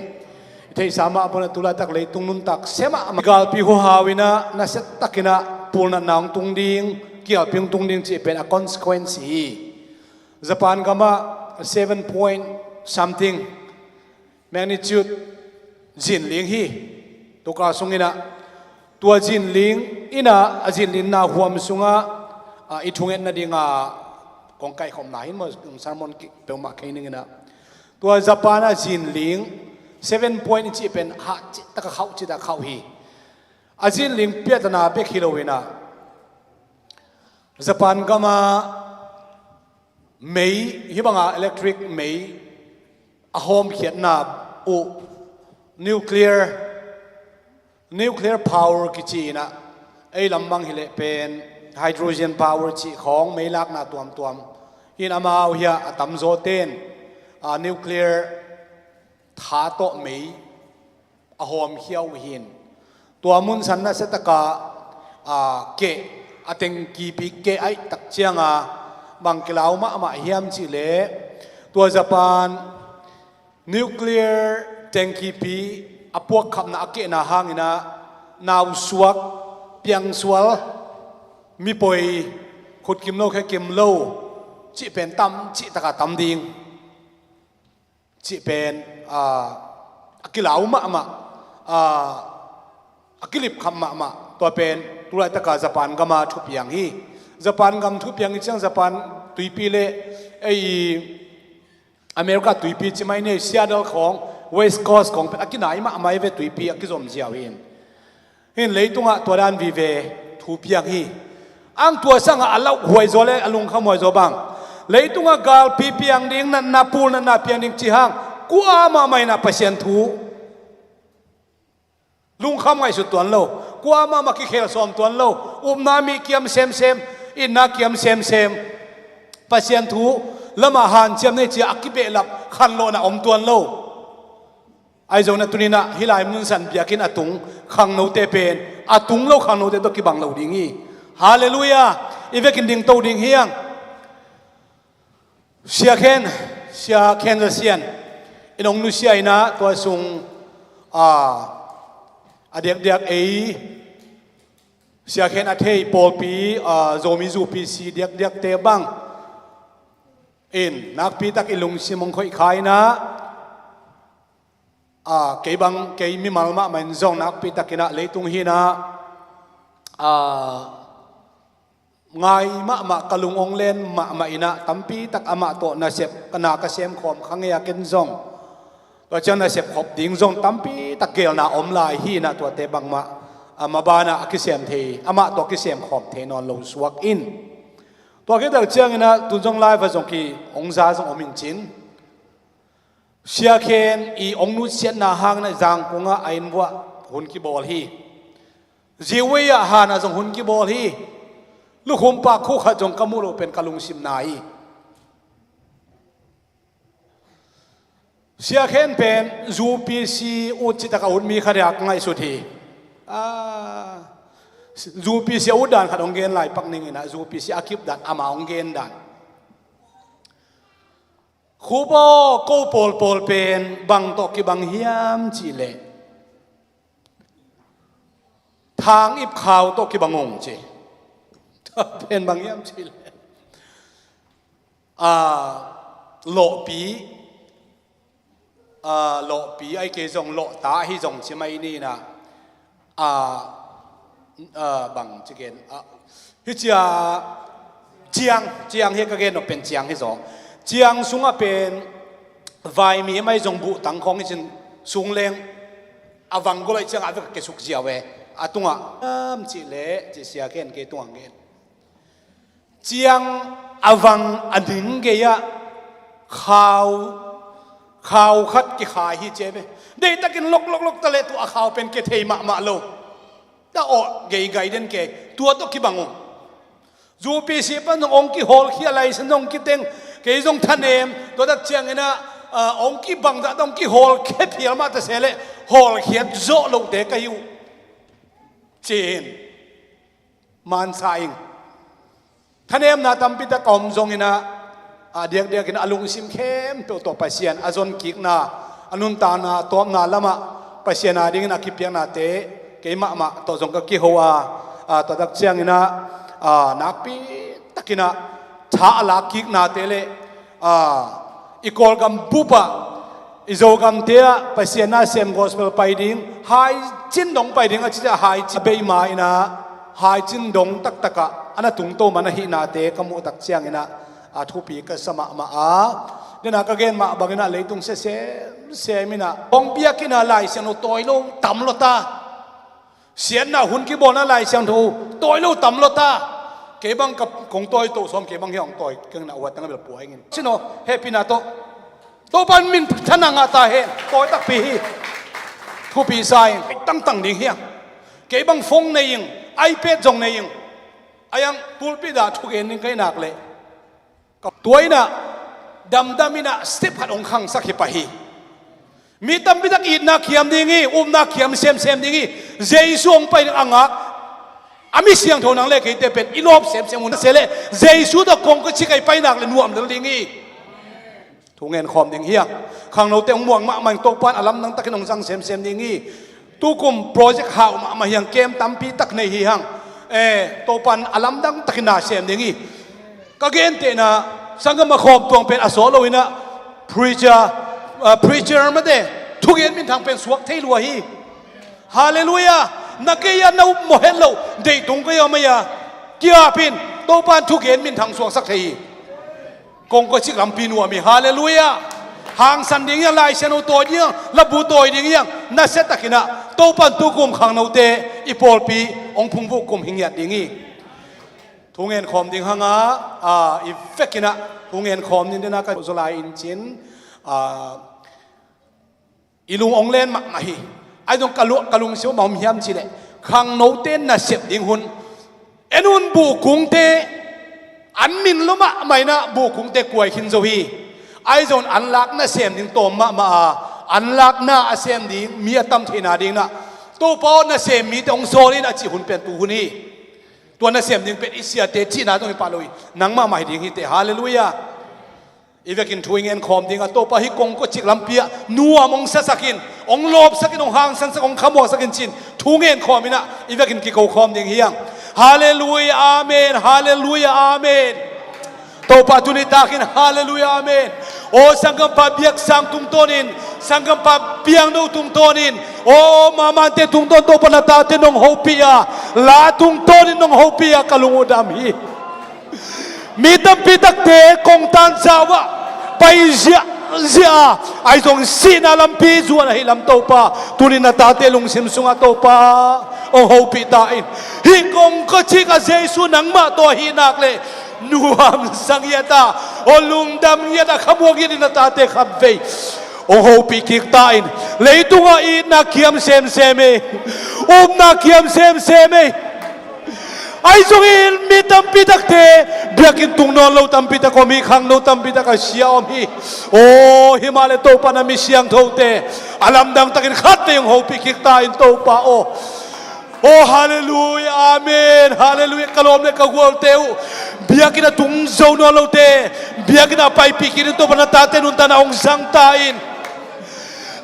I theihsa mah bangin a tulaitak leitung nuntak semah a galpi huhau inah nasiatakinah pulnatna hong tung ding, kialpi hong tung ding cih pen a consequence hi. Japan gamah seven point something magnitude zinling hi. Tua ka sunginah tua zinling inah a zinlinna huam sungah a, i thungetna dinga kong kaihkhopna hin maw, sermon peuhmah kei ninginah tua Japan a zinling seven point i cih pen hah cih taka khauh cih taka khauh hi. A zinling piatana bek hi loinah Japan gamah mei, hih banga electric mei a hawmkhiatna uh nuclear, nuclear power kici inah ei lam bang hileh pen hydrogen power cih khawng mei lakna tuamtuam in amau hiah a tamzaw ten a nuclear tha tawh mei a hawmkhia uh hin tua munsan nasiataka a, keh a tengkipi keh aihtak cianga bang kilau mahmah hiam cihleh tua Japan nuclear tengkipi a puakkhapna a kehna hanginah nausuak piangsual mipoi khutkim lo khekim lo cih pen tam cihtaka tam ding cih pen a, a kilau mahmah a, a kilipkhap mahmah tua pen tulaitaka Japan gama thupiang hi. Japan gam thupiang hi ciang Japan tuipi le ei America tuipi cimai nei Seattle khawng West Coast khawng pen a kinai mahmah ve tuipi a kizom ziau hin. Hin leitungah tua dan vive thu piang hi. Ang tua sangah a lauh huai zaw le a lungkham huai zaw bang leitungah galpi piang ding natna pul natna piang ding cihang kua mahmah inah Pasian thu lungkham ngaihsut tuan lo, kua mahmah kikhel sawm tuan lo, upna mi kiam semsem, itna kiam semsem. Pasian thu lamah hanciam nei cia a kibehlap khanlawhna om tuan lo. Ahi zongin a tuninah hih lai munsan biakinn a tung khangnote pen a tung lo khangnote tawh kibang lo ding hi. Halleluiah. I vekin dingto ding hiang. Sia Khen, Sia Khen Za Sian in hong nusia inah tua sung a, a diakdiak ei Sia Khen a thei pawlpi a, Zomi Zu P C diakdiakte bang in nakpitak i lungsim hong khoih kha inah a, kei bang kei mimal mahmah in zong nakpitakinah leitung hinah a, ngai mahmah ka lung hong len mahmah inah tampitak amah tawh nasep ka na ka semkhawm kha ngei a ken zong tua ciang nasep khop ding zong tampitak gelna om lai hi inah tuate bangmah a, mabanah a kisem thei amah tawh a kisemkhawm thei nawn lo suak in. Tua khitak cianginah tun zong live a zong ki hong za zong om in cin. Sia Khen i hong nutsiatna hangin a Zangkungah a inn vuah hun kibawl hi. Ziwei ah hanah zong hun kibawl hi. Lukhumpa khukhat zong ka muh loh pen ka lungsim na hi. Sia Khen pen Zu P C ut citak a ut mi khat a ka ngaihsut hi. A, Zu P C a ut dan khat hong gen lai pak ninginah Zu P C a kip dan ama hong gen dan. Khup aw, ko pawlpawl pen bang tawh kibang hiam cihleh thang ip khau tawh kibang ung ci. Pen bang hiam cihleh a, lawhpi a, lawhpi ai kei zong lawhta ahi zong ci mai ninah a, a, bang ci gen a, hi cia ciang, ciang hi ka gen nop pen ciang hi zaw. Ciang sungah pen vaimi hi mai zong buhtang khawng hi cin sung leng a vang golaih ciangah a vek a kesuk ziau e a tungah am cihleh ci Sia Khen kei tungah ngen. Ciang a vang a ning gei-ah khau, Khau khat kikhai hi ci ve. Deihtakin lok lok lok ta leh tua a khau pen kia thei mahmah lo. Ta awh geigai den kei, tua tawh kibang uh. Zupi si pan zong hong kihawlkhia, license zong kiteng, kei zong thanem, tua tak ciangin ah, ah, hong kibang dah hong kihawlkhia phial mah ta se leh, hawlkhiat zawh lohte ka hi uh. Ci-in mansa ing. Thanemna tampi tak a om zongin ah, a diakdiakin a lungsim khempeuh tawh Pasian a zonkikna, a nuntakna tawpna lamah Pasian a dingin a kipiaknate kei mahmah tawh zong ka kiho a, a, tua tak ciangin ah, a, nakpi takin ah tha a lakkiknate le, a, i Kawlgam bup ah, i Zogamte ah Pasian nasem gospel pai ding, haicin dong pai ding a ci ciah haicin a bei ma-in ah, haicin dong taktak ah a na tungto man ahihnate ka muh tak ciangin ah, a thupi ka sa mahmah a. Dena ka gen mah bangin ah leitung sia semsem in ah, hong biakinn ah Lai Siangtho tawi lo tam lua ta. Siatna hun kibawlna Lai Siangtho tawi lo tam lua ta. Kei bang ka kong tawi toh sawm, kei bang hi hong tawi keng na uat tang a bel pua ingin. Sino, hehpihna tawh. Topa'n minthanna ngah ta hen, tawi takpi hi. Thupi sa in, tangtang ding hiang. Kei bang phone nei ing, iPad zong nei ing. A yang pulpit ah thugen ding ka hih nak leh, tua in ah damdam in ah step khat hong khangsak hi pah hi. Mi tampi tak itna kiam ding hi, upna kiam semsem ding hi. Jesu hong pai ding a ngak, a mi siangtho nang le keite pen i lawp semsem uh na se leh, Jesu tawh kongkhak cik ah i pai nak leh nuam lel ding hi. Thu ngen khawm ding hiang. Khangnote hong muang mahmah in Topa'n a lamdang takin hong zang semsem ding hi. Tukum project hau mahmah hiang, camp tampi tak nei hi hang. Eh, Topa'n a lamdang takin na sem ding hi. Ka gentehna, sanggam a khawm tuang pen a sawt lo in ah, preacher, ah, preacher mate, thugen minthang pen suak thei lua hi. Halleluiah. Na kei a na up mawh het loh, deih tung kei a mei a, kiap in, Topa'n thugen minthang suaksak thei hi. Kongkhak cik lampi nuam hi. Halleluiah. Hangsan ding hiang, Lai Siangtho tawi ding hiang, labu tawi ding hiang, nasia takin ah Topa'n tukum khangnote i pawlpi hong phungvuh kum hi ngiat ding hi. Thu ngen khawm ding hang a, a, i vekin ah thu ngen khawm ning dena ka zaw lai in cin, a, i lung hong len mahmah hi. Ahi zong ka lu-, ka lungsim ah om hiam cih leh, khangnote nasep ding hun, en un, buhkungte an min lua mahmah in ah buhkungte kuai khin zo hi. Ahi zong an lak nasem ding tawm mahmah a, an lakna a sem ding mi a tam theihna dingin ah, Topa aw, nasem mite hong sawl in, a cih hun pen tu hun hi. Tua nasem ding pen i siate cihna zong hi pah lo hi. Nangmah mah hi ding hi teh. Halleluiah. I vekin thu i ngen khawm ding a, Topa hih kongkhak cik lampi ah nuam hong sasak in, hong lawpsak in, hong hangsansak, hong khamuaksak in cin thu ngen khawm in ah, i vekin kiko khawm ding hiang. Halleluiah, amen. Halleluiah, amen. Topa tuni takin, halleluiah, amen. Aw sanggampa biaksang tungtawnin, sanggampa biakno tungtawnin, aw mamante tungtawn Topa na tate nong hopih a, la tungtawnin nong hopih a, ka lung uh dam hi. Mi tampi takte kongtan zau ah pai ziahziah a, ahi zong sihna lampi zuan ahih lam Topa, tuni na tate lungsim sungah Topa hong hopih ta in. Hih kongkhak cik ah Jesu nangmah tawh ahih nak leh nuamsa ngiat a, aw lungdam ngiat a, khamuak ngiat in na tate khatvei hong hopih kik ta in. Leitungah itna kiam semsem hi. Upna kiam semsem hi. Ahi zongin mi tampi takte, biakinn tung nawn lo tampi tak om hi, khangno tampi tak a sia om hi. Aw, himahleh Topa na mi siangthote a lamdang takin khatvei hong hopih kik ta in Topa aw. Aw, halleluiah, amen, halleluiah. Ka lawm le ka gualte uh, biakinn a tung zo nawn lote, biakinn a paipih kik in Topa na tate nuntakna hong zang ta in.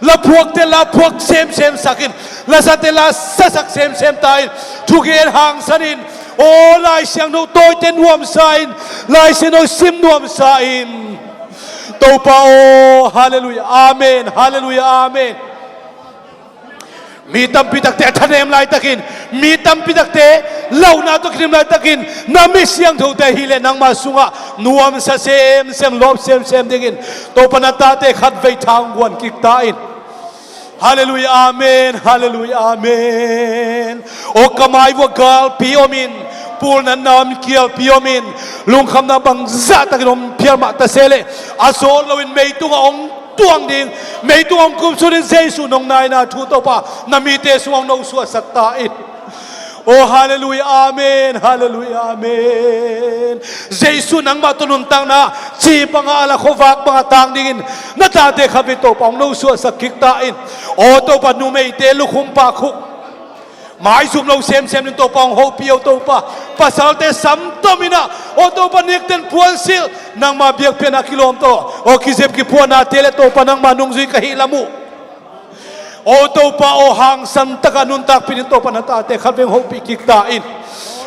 Laphuakte laphuak semsem sak in, lasate lasasak semsem ta in, thugen hangsan in, aw Lai Siangtho tawite nuamsa in, Lai Siangtho sim nuamsa in. Topa aw, halleluiah, amen, halleluiah, amen. Mi tampi takte a thanem laitakin, mi tampi takte lauhna tawh kidim laitakin, na mi siangthote ahih leh nangmah sungah nuamsa semsem, lawp semsem dingin Topa na tate khatvei tha hong guan kik ta in. Halleluiah, amen, halleluiah, amen. Aw ka mai vuah galpi om in, pulnatna om, kialpi om in, lungkhamna bangzah takin om phial mah ta se leh, a sawt loin meitungah hong tuang ding, meitung hong kumsuk ding Jesu nong naina thu Topa na mite sungah hong nosuahsak ta in. Oh, halleluia, amen, halleluia, amen. Jesu nangmah tawh nuntakna ci bangah a la khuavak bangah tang dingin na tate khat vei Topa hong nosuahsak kik ta in. Oh Topa, numeite lukhum pakhuk maizum lo semsem ding Topa hong hopih o Topa. Pasalte samtom inah, oh Topa, nikten puansilh nangma biakpiakna kilawm tawh, oh kizep kiphuahnate le Topa nangma nungzui ka hih lam uh, oh Topa, oh hangsan takah nuntakpih ding Topa na tate khat vei hong hopih kik ta in.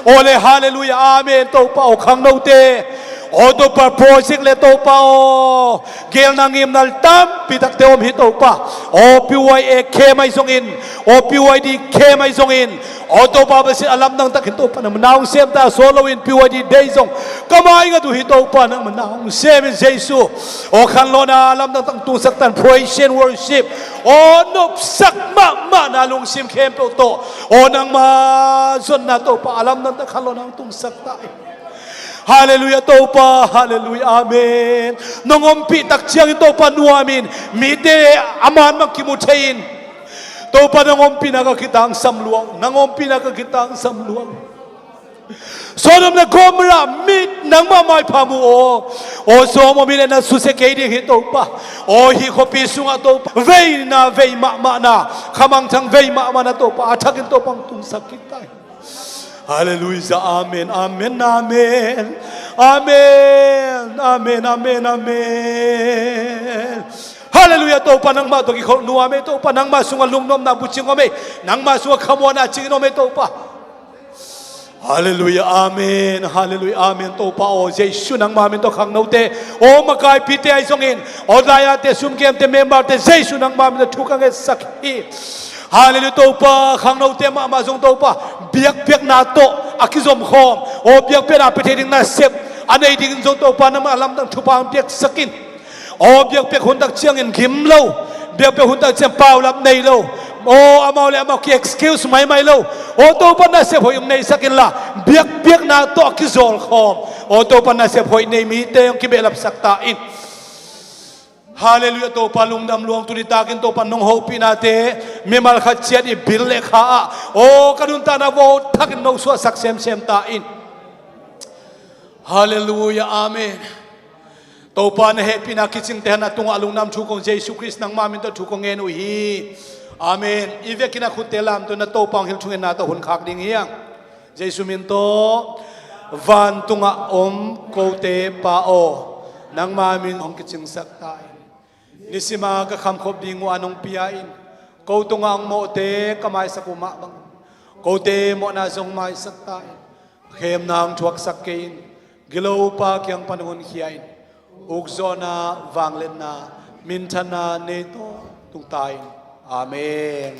Oh le halleluia, amen. Topa, oh khangnote, oh Topa, project le Topa, oh gelna ngimna tampi takte om hi Topa. Oh P Y A camp ahi zongin, oh P Y D camp ahi zongin, oh Topa Pasian, a lamdang takin Topa nangma na hong sem ta, sawt loin P Y D day zong ka mai ngat uh hi Topa, nangma na hong sem in Jesu. Oh khanlawhna a lamdang tak tungsak ta in, praise and worship, oh nopsak mahmahna lungsim khempeuh tawh, oh nangma zonna Topa a lamdang tak khanlawhna hong tungsak ta in. Halleluia Topa, halleluia, amen. Nong ompih tak ciangin Topa nuamin, mite a man bang kimu thei in, Topa nong ompihna ka kitangsam luang, nong ompihna ka kitangsam luang. Sodom le Gomorrah mi nangma maipha mu aw, aw Sodom mi le na susia kei ding hi Topa. Aw hih khuapi sungah Topa veina vei mahmahna, khamangthang vei mahmahna Topa a thakin Topa hong tungsak kik ta in. Halleluia, amen, amen, amen. Amen, amen, amen, amen. Halleluia Topa, nangmah tawh kikholh nuam ei Topa, nangmah sungah lungnopna bucing om ei, nangmah sungah khamuanna cingin om ei Topa. Halleluia, amen, halleluia, amen. Topa aw, Jesu nangma min tawh khangnote, aw makaipite ahi zongin, aw dayate, sumkemte, memberte, Jesu nangma min tawh thu ka ngetsak hi. Halleluia Topa, khangnote mahmah zong Topa, biakpiakna tawh a kizomkhawm, aw biakpiakna pia thei ding nasep a nei dingin zong Topa nangmah a lamdang thupha hong piaksak in. Aw biakpiak hun tak ciangin gim lo, biakpiak hun tak ciang paulap nei lo, aw amau le amau ki-excuse maimai lo, aw Topa nasep hoih hong neisak inla, biakpiakna tawh a kizawlkhawm, aw Topa nasep hoih nei mite hong kibehlapsak ta in. Halleluia Topa, lungdam luang. Tuni takin Topa nong hopihnate mimal khat ciat i bil le kha ah, aw ka nuntakna vawh thakin nosuahsak semsem ta in. Halleluia, amen. Topa na hehpihna kicingte han a tungah lungdam thu kong, Jesu Khrist nangma min tawh thu kong ngen uh hi. Amen. I vekin a khutte lamto na Topa hong hilh thungetna tawh hun khak ding hi hang. Jesu min tawh. Vantungah om kote Pa aw, nangma min hong kicingsak ta in. Nisima ka khamkhop ding uh a nong pia in, ko tungah hong mawhte ka maisak uh mah bang, kote mawhna zong maisak ta in. Khemna hong thuaksak kei in, gilopa kiang pan hong honkhia in, ukzawhna, vangliatna, minthanna nei tawh tung ta in. Amen.